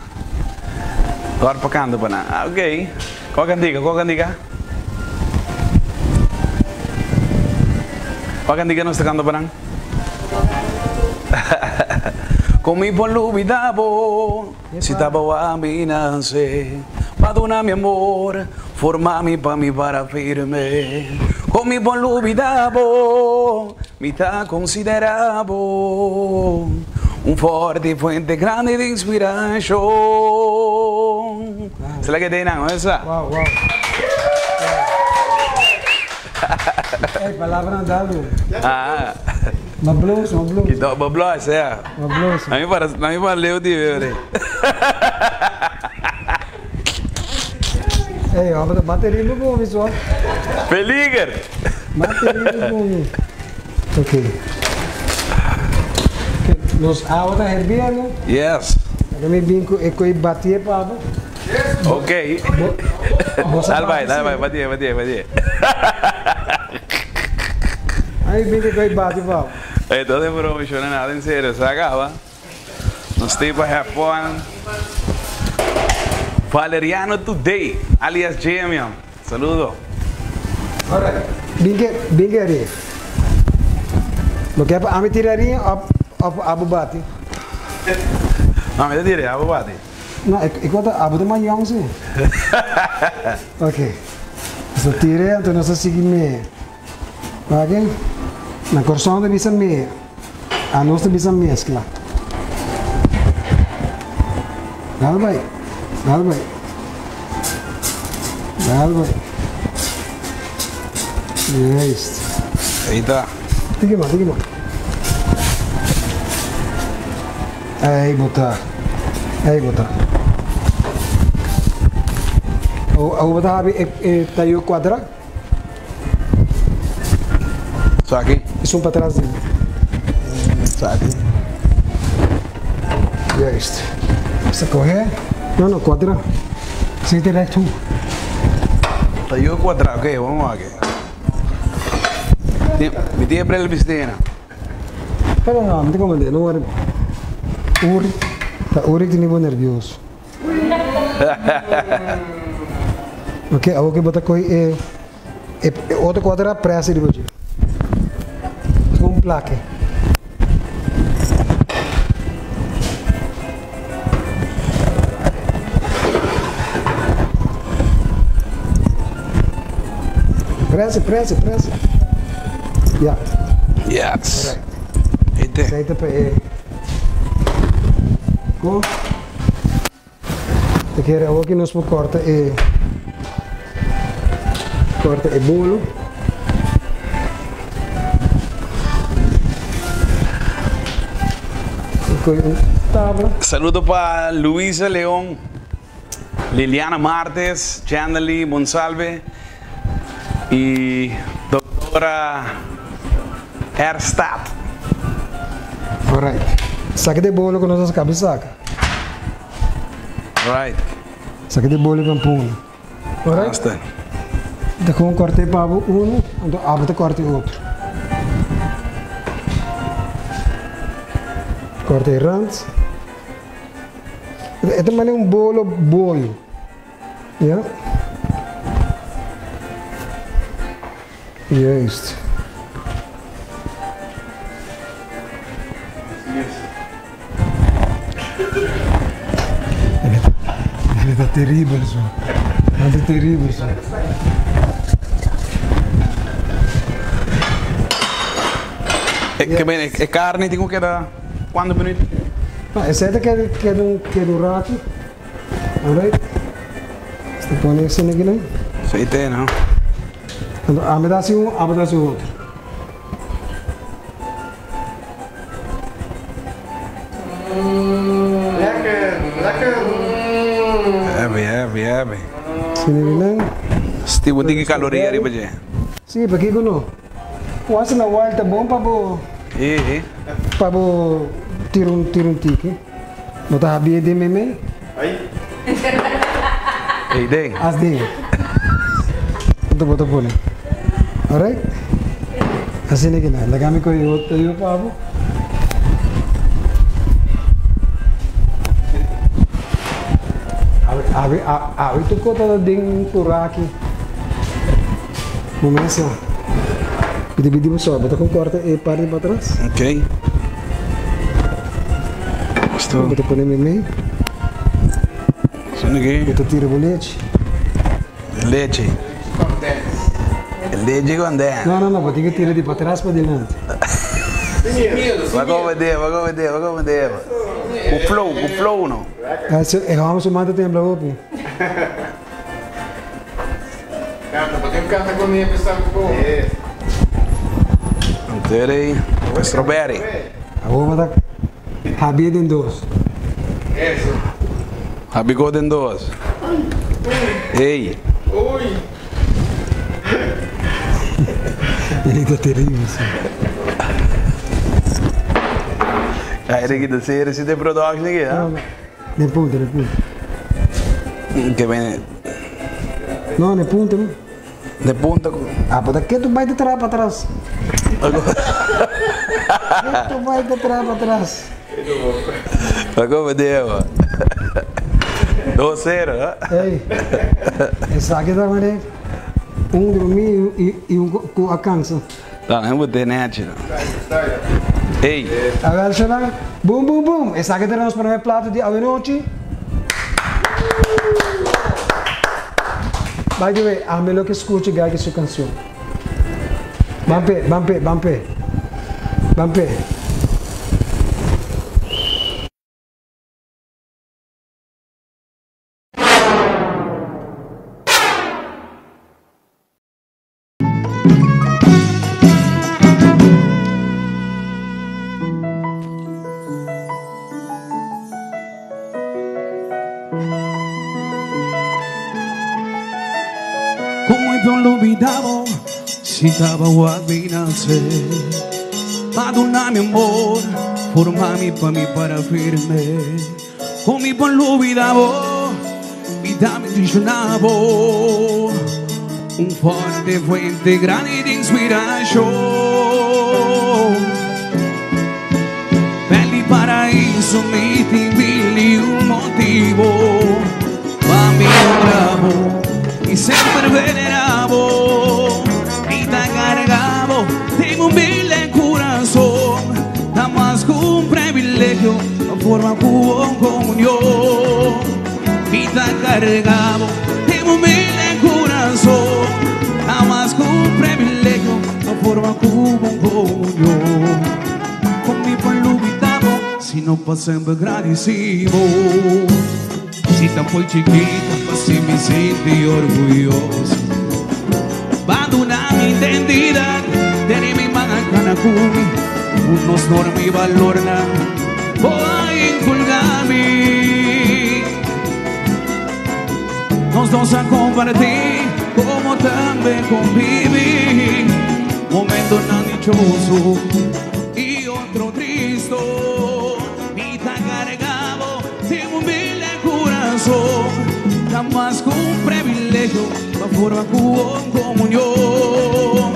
Dor pa canta pa nan. Ah, ok. Kua cantica? Kua cantica? Kua cantica nos ta canta pa nan? Con mi por lubida bo Si ta bo a mi nace Pa duna mi amor Forma mi pa mi para firme Con mi por lubida bo Mi ta considera bo Un forte fuente grandi di inspiracion Sela ke den nan, esa? Wow, wow. Ey, palabra dalo. Ah. Ma bloos, ma bloos. Ki ma bloos, ja. Ma bloos. Na mi para, na mi para leu di bebé. Ey, abo ta bateria bo gomi so. Peliger. Bateria bo gomi. Ok. Nos awa ta herbiendo. Yes. Laga mi bin ku e koi batie pa bo. Ok. Dal bai, dal bai, batie, batie, batie. Ay bin ku e koi bati pa bo. Ey, todo e broma shona nada en serio, sa acaba. Nos ta pa have fun. Valeriano Today, alias Jamie. Saludo. Alright, bin ke, bin ke aria. Bo ke pa ami tira aria of, of abo bati? No, mi ta tira, abo bati. No, e, e kota abo ta mas yong si. Ok. Nos ta tira, anto nos ta sigui mea. Wak, na Kòrsou ta bisa mea, anos ta bisa meskla. Dal bai, dal bai, dal bai. Juist. Ahí ta. Tiki mas, tiki mas. Ei bo ta. Ei bo ta. Awor bo ta habi e tayo kuadra. Esaki? Esun patras di. Esaki. Juist. Esta kohe. No, no, kuadra. Esei ta rechthoek. Tayo kuadra, oke, vamos wak. Mi tin e bril bisti na. Pero no, mi ta comprende, no worry. Uri, ta Uri tene bo nervioso. Ok, awor ke bo ta kohe e e otro kuadra presa riba dje. Ku un plake. Presa, presa, presa. Ja. Yes. Alright. Esei ta pa e. Go. Ta kere awor ki nos por korta e korta e bolo. Koe un tabla. Saludo pa Luisa Leon, Liliana Martes, Chandely Monsalve y Doctora Erstad. Alright. Saka de bolo ku nos a kaba di saka. Right. Saka de bolo pa pone. Alright. Basta. Ta kon korte pa bo uno, anto abo ta korte otro. Korte e rand. E ta mane un bolo boyo. Ja. Juist. Dit ta teribel so. Nan ta teribel so. E, ke ben, e carne tin ku keda kuantu minuut? No, esei ta keda keda un keda un ratu. Alright. Esta pone asina aki nan. Aceite, no? Anto ami ta hasi un, abo ta hasi otro. Lekker, lekker. Heavy, heavy, heavy. Asina aki nan. Steve, bo tin ki caloria riba dje. Si, pakiko no? Once in a while ta bon pa bo. E. Pa bo tira un tira un tiki. Bo ta habia den meme? Ay. Ey den. As den. Anto bo ta pone. Alright? Asina ki nan. Laga mi kohe otro yo pa bo. Awe awe awe tur kos ta den puraki. Bo mesa. Mi ta bidi bo so. Bo ta kon korta e parti pa atras. Ok. Esto. Bo ta pone meimei. Asina ki. Bo ta tira bo lechi. Lechi. Lechi condens. No, no, no. Bo tin ke tira di patras pa dilanti. Bo a komende, bo a komende, bo a komende. Ku flow, ku flow no. E hòmber su man ta tembla hopi. Canta, bo tin canta con nieve sa cu bo. Antere strawberry. Awor bo ta habie den dos. Eso. Habi go den dos. Ey. Uy. Ey ta terrible si. Ay Ricky ta serio si den production aki ha. Den punta, den punta. Ke bene. No, den punta no. Den punta ku. Ah, pa ta ke tu bai ta traha pa tras? Ke tu bai ta traha pa tras? Pa komo deba. 2-0, ha? Ey, esaki ta mane un drumi i un ku a kansa. Ta, nan bo tene hachi. Ey. Awel shona, boom boom boom, esaki ta nos prome plato di awenochi. By the way, ami lo ke skucha Gagi su kansion. Ban p'e, ban p'e, ban p'e. Ban p'e. Si taba wak mi nase Pa duna mi amor Forma mi pa mi para firme Con mi pa lubida bo Mi ta bendiciona bo Un fuerte fuente grandi di inspiracion Bel di paraiso mi tin mil y un motibo Pa mi honra bo y semper venera bo Mi ta carga bo den un humilde corazon Ta mas cu un privilegio pa forma cu bo comunion Mi ta carga bo den un humilde corazon Ta mas cu un privilegio pa forma cu bo comunion Con mi pa lubida bo sino pa semper gradici bo Si ta foi chikita pa si mi sinti orguyoso Banduna mi identidad Tene mi man a cana cu mi Cu nos norma y valornan Bo a inculga mi Nos dos a comparti Como tambe convivi Momentonan dichoso Y otro tristo Mi ta carga bo Den un humilde corazon Ta mas cu un privilegio Pa forma cu bo comunion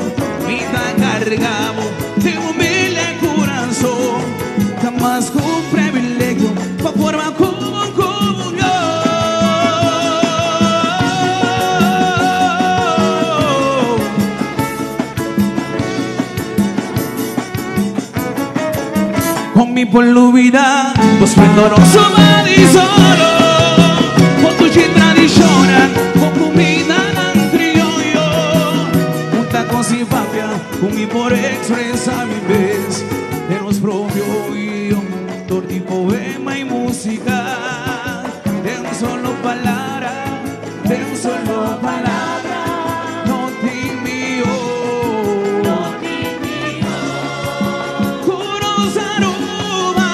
Mi ta carga bo Den un humilde corazon Ta mas cu un privilegio Pa forma cu bo comunion. Con mi por lubida Bo splendoroso marisolo Bo dushi tradicionnan Bo cumindanan crioyo Un ta cos sin papia Cu mi por expresa mi mes Den nos propio idioma Door di poema y musica Den un solo palabra Den un solo palabra No tin mihó Cu nos Aruba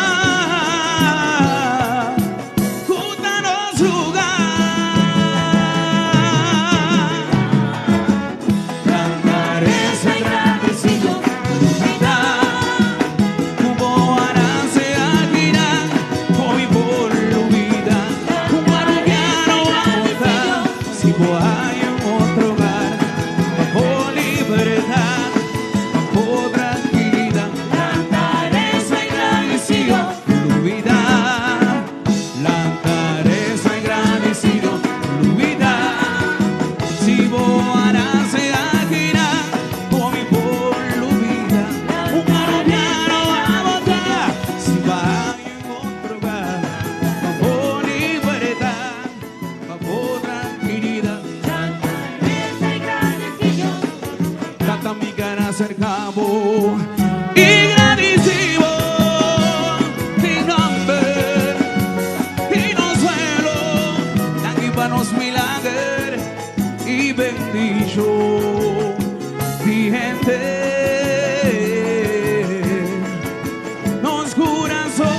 Cu ta nos lugar Canta reza agradecido Lubida Cu bo a nace aki nan Hoy por lubida Un arubiano a bota Si bo hay un otro hogar Pa bo libertad Pa bo tranquilidad Lanta reza agradecido Lubida Lanta reza agradecido Lubida Si bo a nace aki nan Hoy por lubida Un arubiano a bota Si bo hay un otro hogar Pa bo libertad Pa bo tranquilidad Tata mi cara acerca bo y gradici bo Di nomber y nos suelo Danki pa nos milager y bendicion Di henter nos curazon.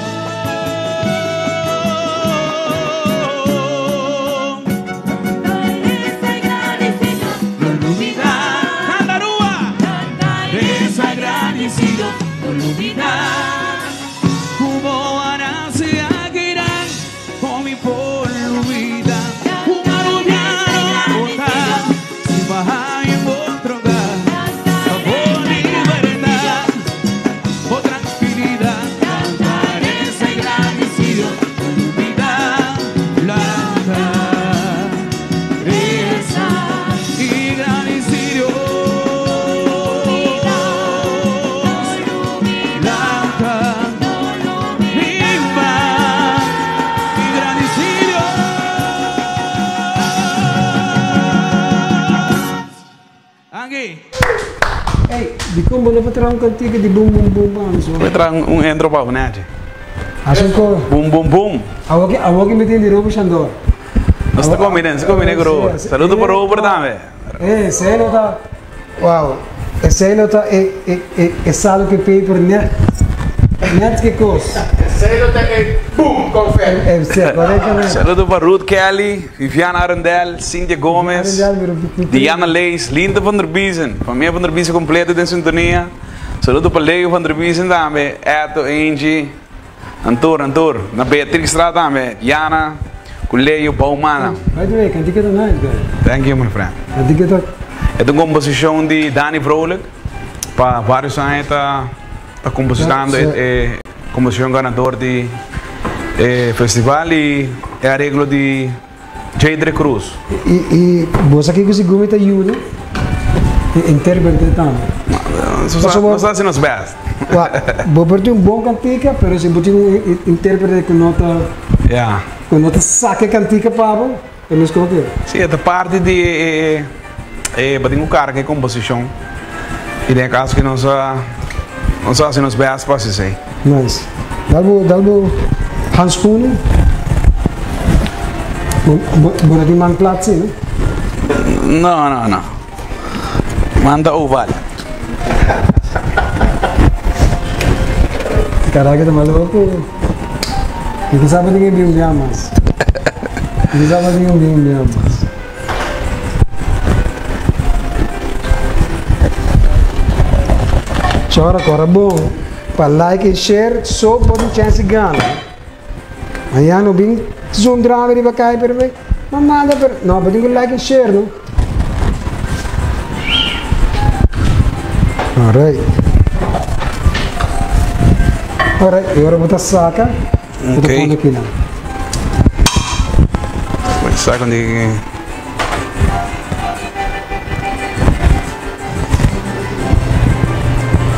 No lubida, canta Aruba. Desagradecido, no lubida. Cu bo a nace aki nan, con mi por lubida. Un arubiano a bota, si bo hay un otro hogar, pa bo libertad, bo tranquilidad. Cantar es agradecido, no lubida, lanta, reza y gradicido. Lanta, viva y gradicido. Angie. Ey, dicon bo no por traha un cantica di boom boom boom pa mi so? Por traha un intro pa bo nechi. Haci un coro. Boom boom boom. Awor ki awor ki mi tin di Robert Shandor. Nos ta combina, nos ta combina cu Robert. Saludo pa Robert tambe. Eh, esey lo ta, wow, esey lo ta e e e e salo cu e paper net. Net ki kos. Esei lo ta e boom confetti. Si, korektamente. Saludo pa Ruth Kelly, Viviana Arundel, Cynthia Gomez, Diana Leys, Linda van der Biesen, famia van der Biesen completo den sintonia. Saludo pa Leo van der Biesen tambe, Eto, Angie, nan tur, nan tur. Na Beatrixstraat tambe, Diana cu Leo Bouwman. By the way, cantica ta nice guy. Thank you my friend. Cantica ta. E ta un composicion di Dani Vrolijk, pa varios aña ta. Ta compositando e composicion ganador di e festival y e areglo di Jadre Cruz. Y bo sa kico sigur mi ta yuda e interprete tambe. Nos ta haci nos best. Bo por tin un bon cantica pero si bo tin un interprete cu no ta cu no ta saca e cantica pa bo e mes como ke. Si e ta parti di e E batin ku kara ku e komposishon i den e kaso ki nos a nos a hasi nos bèst pa hasi esei. Nice. Dal bo dal bo handschoenen. Bo bo bo no tin man plat si no? No no no. Man ta oval. Caraca ta maloko. Mi ta sa bo tin e bin un bia mas. Mi ta sa bo tin un bin un bia mas. Chora cora bon pa like y share so bo tin chance di gana. Mañana no bin zoom drama riba cay pero me ma manda pero no bo tin cu like y share no. Alright. Alright, y ora bo ta saca bo ta pone aki nan. Saca di.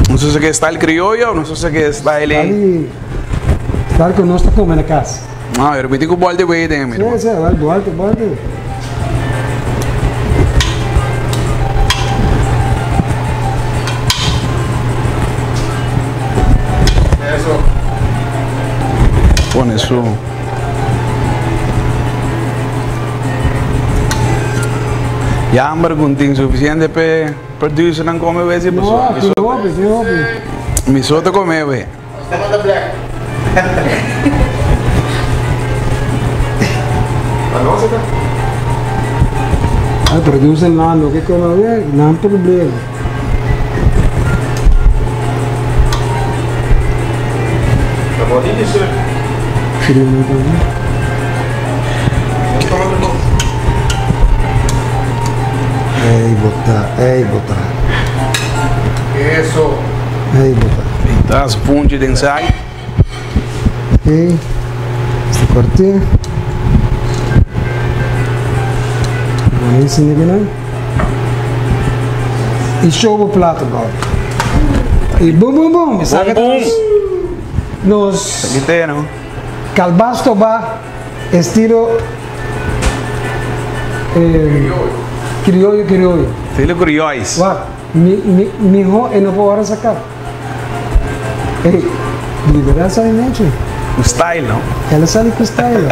No sé si ke style criollo, no sé si ke style. Style, style ku nos ta come na cas. No, yo repiti ku bol di wei den mi. Sí, sí, wel bol, bol di. Eso. Pone su. Jammer ku tin suficiente pe producernan come we si pasobra mi so tin hopi, tin hopi. Mi so ta come we. Ah, producer nan loke come we, nan problema. Ey bota, ey bota. Eso. Ey bota. Tas punchi den sai. Ok. Este corte. Buenísimo, ¿no? Y show bo plato, bro. Y boom, boom, boom. Boom, boom. Nos. Gite, no? Calbas toba estilo eh, criollo, criollo. Estilo criollo. Wak, mi, mi, miho e no por ora saca. Ey, liberal sali nechi. Cu style, no? Ela sali cu style.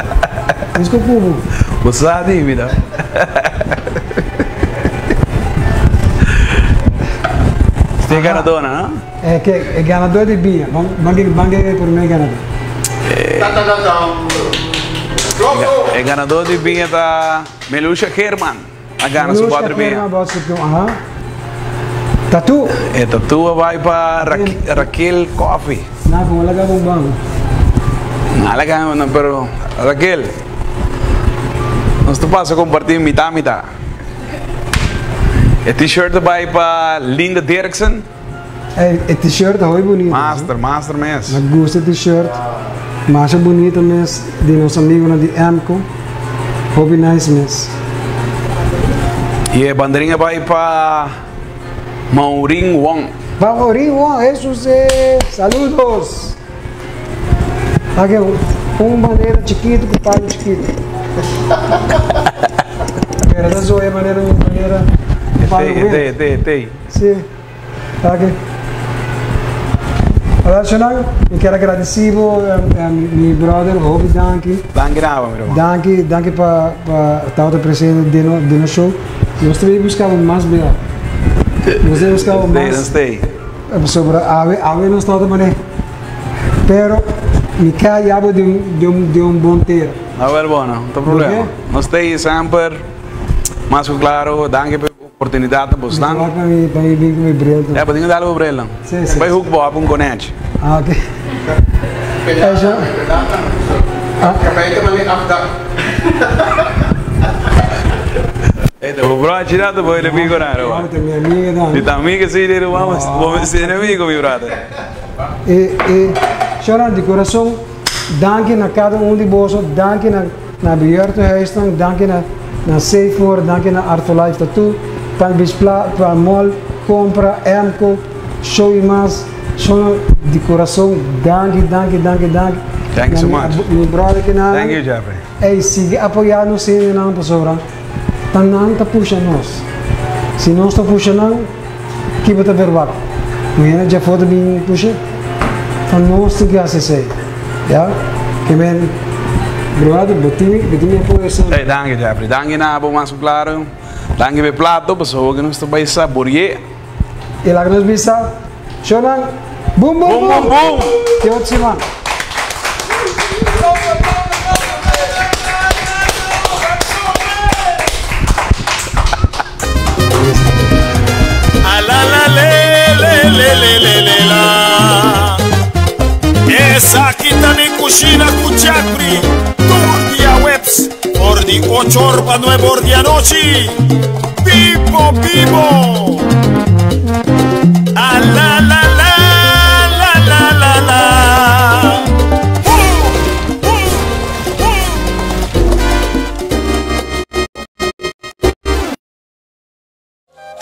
Busca cubo. Bo sa di mi, no? Este ganadora, no? E ke e ganador di biña. Ban ban ban ke e prome ganador. E ganador di biña ta Melusha German. A gana su bòter biña. Melusha German aha. Tatu. E tatu a bai pa Raquel Coffee. Na como laga bon ban. Na laga no pero Raquel nos ta pasa comparti mitad mitad. E t-shirt a bai pa Linda Dirksen. Ey, e t-shirt ta hoy bunito. Master, master mes. Me gusta e t-shirt. Masha bunito mes di nos amigonan di Emco. Hopi nice mes. Y e banderin a bai pa Maureen Wong. Pa Maureen Wong, Jesus eh. Saludos. Aki un bandera chikito ku palo chikito. Pero ta zoya manera un bandera palo Etey, etey, etey, etey. Sí. Aki. Hola Shonan, mi kier a gradeci bo mi brother, hopi danki. Danki na abo mi ruman. Danki, danki pa pa tabata presente den den nos show. Nos ta bay busca bo mas bia. Nos ta bay busca bo mas. Nos ta bay. Pasobra awe awe nos tabata mane. Pero mi ke yabo di un di un di un bon tera. No wel bon, no ta problema. Nos ta ei semper, mas ku klaro, danki pa e oportunidat ta bos dan. Mi ta wak pa mi pa mi bin ku mi bril tambe. Ya, bo tin ku dal bo bril nan. Si, si. Bai hoek bo op un konèchi. Ah, ok. Esha. Kabei ta mane afdak. Ey, ta bo brochi nan ta bo enemigo nan, Ruman. No, ta mi amigo nan. Si ta amigo si di Ruman, bo mester enemigo, mi brother. E e Sharon di corazon danki na cada un di boso, danki na na bejaardenhuisnan, danki na na Safe danki na Art for Life Tattoo, Palm Beach Pla Palm Mall, Compra, Emco, Show y Mas, Sharon di corazon danki danki danki danki. Thank you so Na mi much. mi brother kinan. Thank you Jeffrey. Ey sigui apoya nos hendenan pasobra ta nan ta pusha nos. Si nos ta pusha nan. Ki bo ta verwagt? Un hende djafó ta bin pusha? Ta nos tin ki hasi esei. Ya? Ke men, brother, bo tin, bo tin mi apoyo semper. Hey, danki Jeffrey. Danki na bo mas ku klaro. Danki pa e plato, pasobra hopi nos ta bai sabori'é. I laga nos bisa, Shownan, boom, boom, Boom, boom, boom! Te otro siman. Esaki ta mi kushina ku Jeffrey tur dia weps for di ocho or pa nuebe or di anochi. Bibo bibo! A la la la la la la la.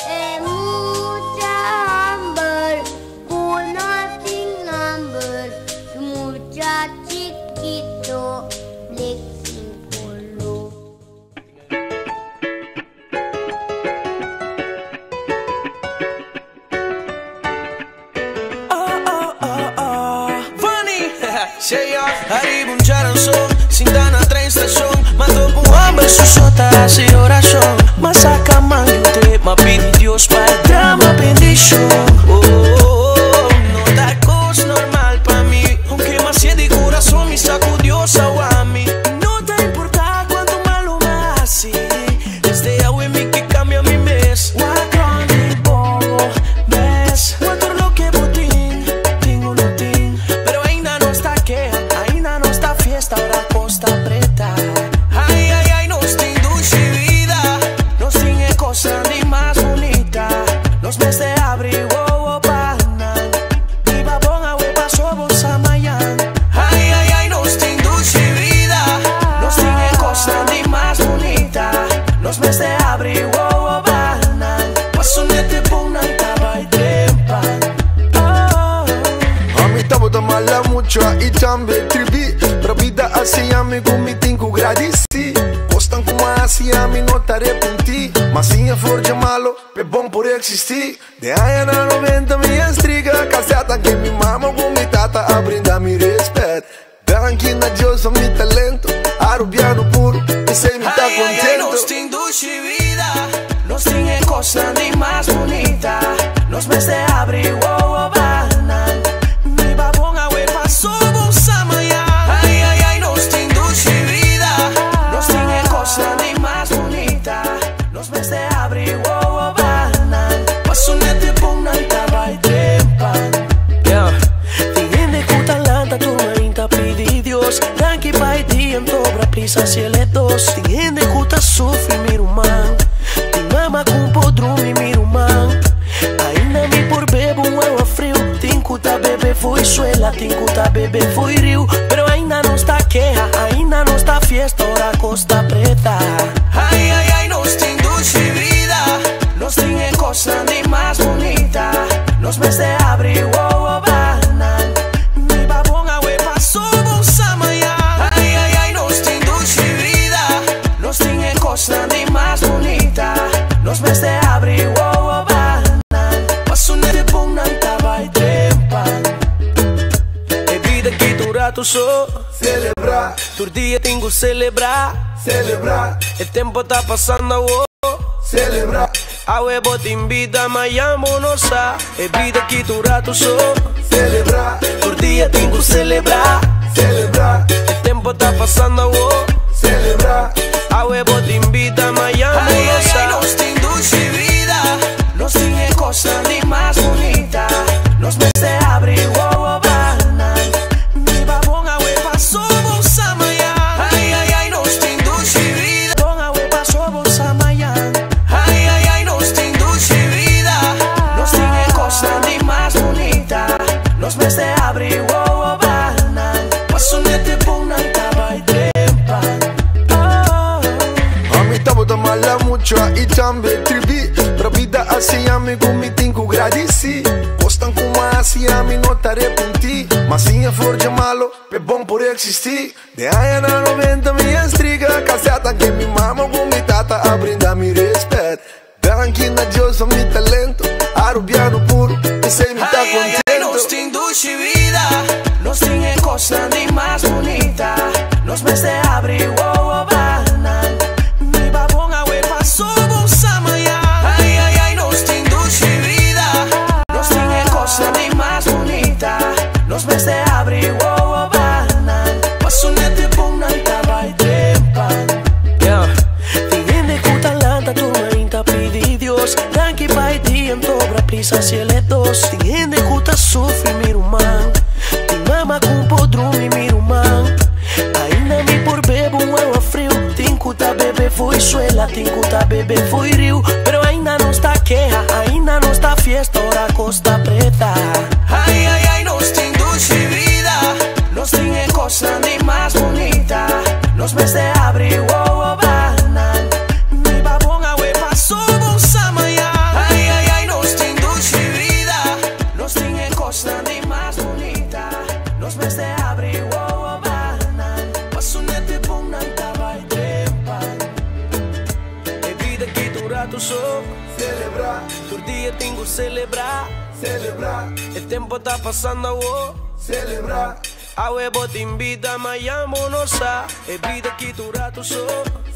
E mucha homber cu no tin nomber, su mucha chikito blik sin colo. Ariba un djaranson, sinta na tren stashon Ma topa un hòmber su so ta hasi orashon Ma saka man di un te, ma pidi Dios pa e drama bendishon Oh, oh, oh, no ta kos normal pa mi Aunke ma sié di kurason mi sa ku Dios a wak mi No ta importá kuantu malu m'a hasi Desde awe mi ke kambia mi mes Wak rònt di bo mes Wak tur loke bo tin, tin o no tin Pero ainda nos ta keha, ainda nos ta fiesta ora kos ta preta Ai ai ai nos tin dushi bida Nos tin e kosnan di mas bunita Nos mester abri wowo pa nan Biba bon awe paso bo sa mañan Ai ai ai nos tin dushi bida Nos tin e kosnan di mas bunita Nos mester abri wowo pa nan Paso nete bon nan ta bai trempan Oh. Ami tabata mala mucha y tambe tribi Pero bida a siña mi cu mi tin cu gradici Cosnan cu a haci ami no ta arepenti Ma siña for dje malo p'e bon por existi Den añanan noventa mi a striga caseta Ke mi mama cu mi tata a brinda mi respet Danki na Dios pa mi talento Arubiano puro, p'esei mi ta Ai, ai, ai, contento. nos tin dushi bida Nos tin e cosnan di mas bunita Nos mester abri wowo pa nan Biba bon awe paso bo sa mañan Ai, ai, ai, nos tin dushi bida Nos tin e cosnan di mas bunita Nos mester abri wowo pa nan Paso nete bon nan ta bai trempan Yeah. Tin hende ku ta lanta tur mainta pidi Dios Danki pa e dia n'tobra prisa si el e dos Tin hende ku ta sufri mi ruman Tin mama ku por drumi mi ruman Ainda mi por bebe un awa friu Tin ku ta bebe fo'i suela tin ku ta bebe fo'i riu Pero ainda nos ta keha ainda nos ta fiesta ora kos ta preta Ai ai ai nos tin dushi bida Nos tin e kosnan di mas bunita Nos mester abri wowo pa nan Biba bon awe paso bo sa mañan Ai ai ai nos tin dushi bida Nos tin e kosnan di mas bunita Nos mester abri wowo pa nan Paso nete bon nan ta bai trempan E bida ki tur rato so Celebra Tur dia tin ku celebra Celebra E tempo ta pasando awo Celebra Awe bo tin bida mañan bo no sa E bida ki tur rato so Celebra Tur dia tin ku celebra. habri wowo banan. Paso nete bon nan ta bai trempan. Oh. Ami tabata mala mucha y tambe tribi. Pero bida a siña mi cu mi tin cu gradici. Cosnan cu m'a haci ami no ta arepenti. M'a siña for dje malo p'e bon por existi. Den añanan 90 mi a striga caseta que mi mama cu mi tata a brinda mi respet. Danki na Dios pa mi talento, Arubiano puro, p'esey mi ta Ay, ay, ay, contento. nos tin dushi bida, nos tin e cosnan di mas bunita, nos mester habri wowo banan. Mi babon awe paso bo sa mañan. Ay, ay, ay, nos tin dushi bida, nos tin e cosnan di mas bunita, nos mester habri wowo banan. Paso nete bon nan ta bai trempan. Yeah. Tin hende cu ta lanta tur mainta pidi Dios danki pa e dia en obra prisa cielo dos. Tin hende cu ta sufri, mi ruman. Tin mama cu no por drumi, mi ruman. Ainda mi por bebe un awa friu. Tin cu ta bebe fo'i suela, tin cu ta bebe fo'i riu. Pero ainda nos ta keha, ainda nos ta fiesta ora cos ta preta. Ay, ay, ay, nos tin dushi bida, nos tin e cosnan di mas bunita, nos mester habri wowo banan. Mi babon awe paso bo sa mañan. Ay, ay, ay, nos tin dushi bida, nos tin e cosnan di mas bunita, nos mester habri wowo banan. Paso nete bon nan ta bai trempan. E bida aki ta un rato so. Celebra. Tur dia tin cu celebra. Celebra. E tempo ta pasando oh. Celebra. Awe bo tin bida, mañan bo no sa. E bida aki ta un rato so.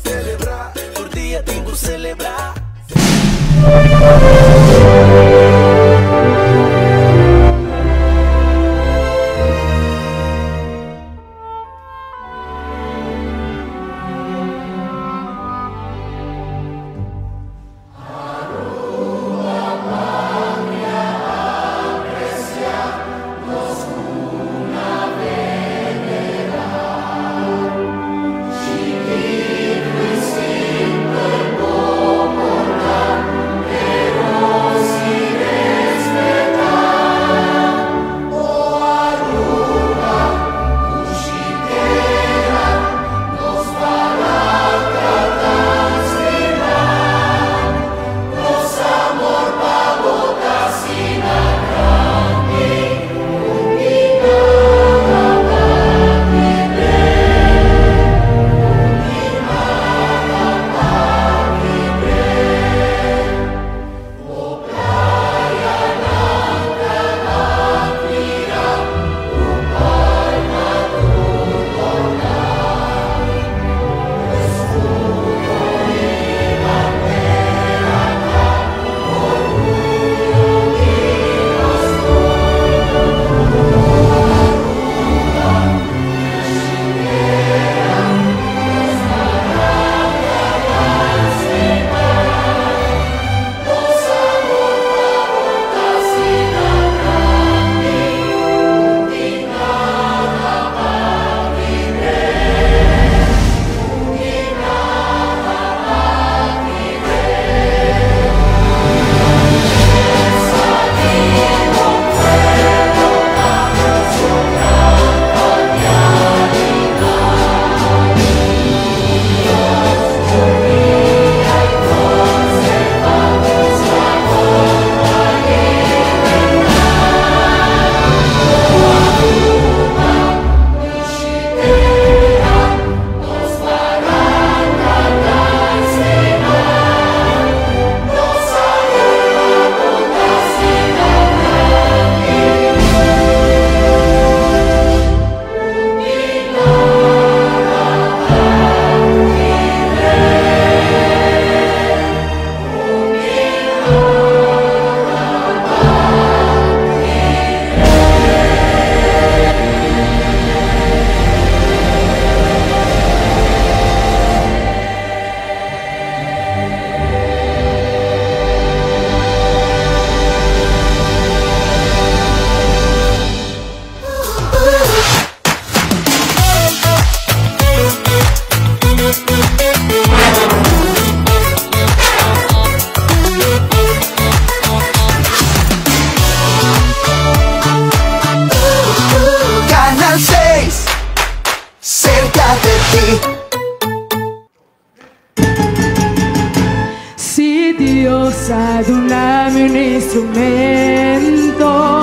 Celebra. Tur dia tin cu celebra. Cerca de ti. Si Dios a duna mi un instrumento.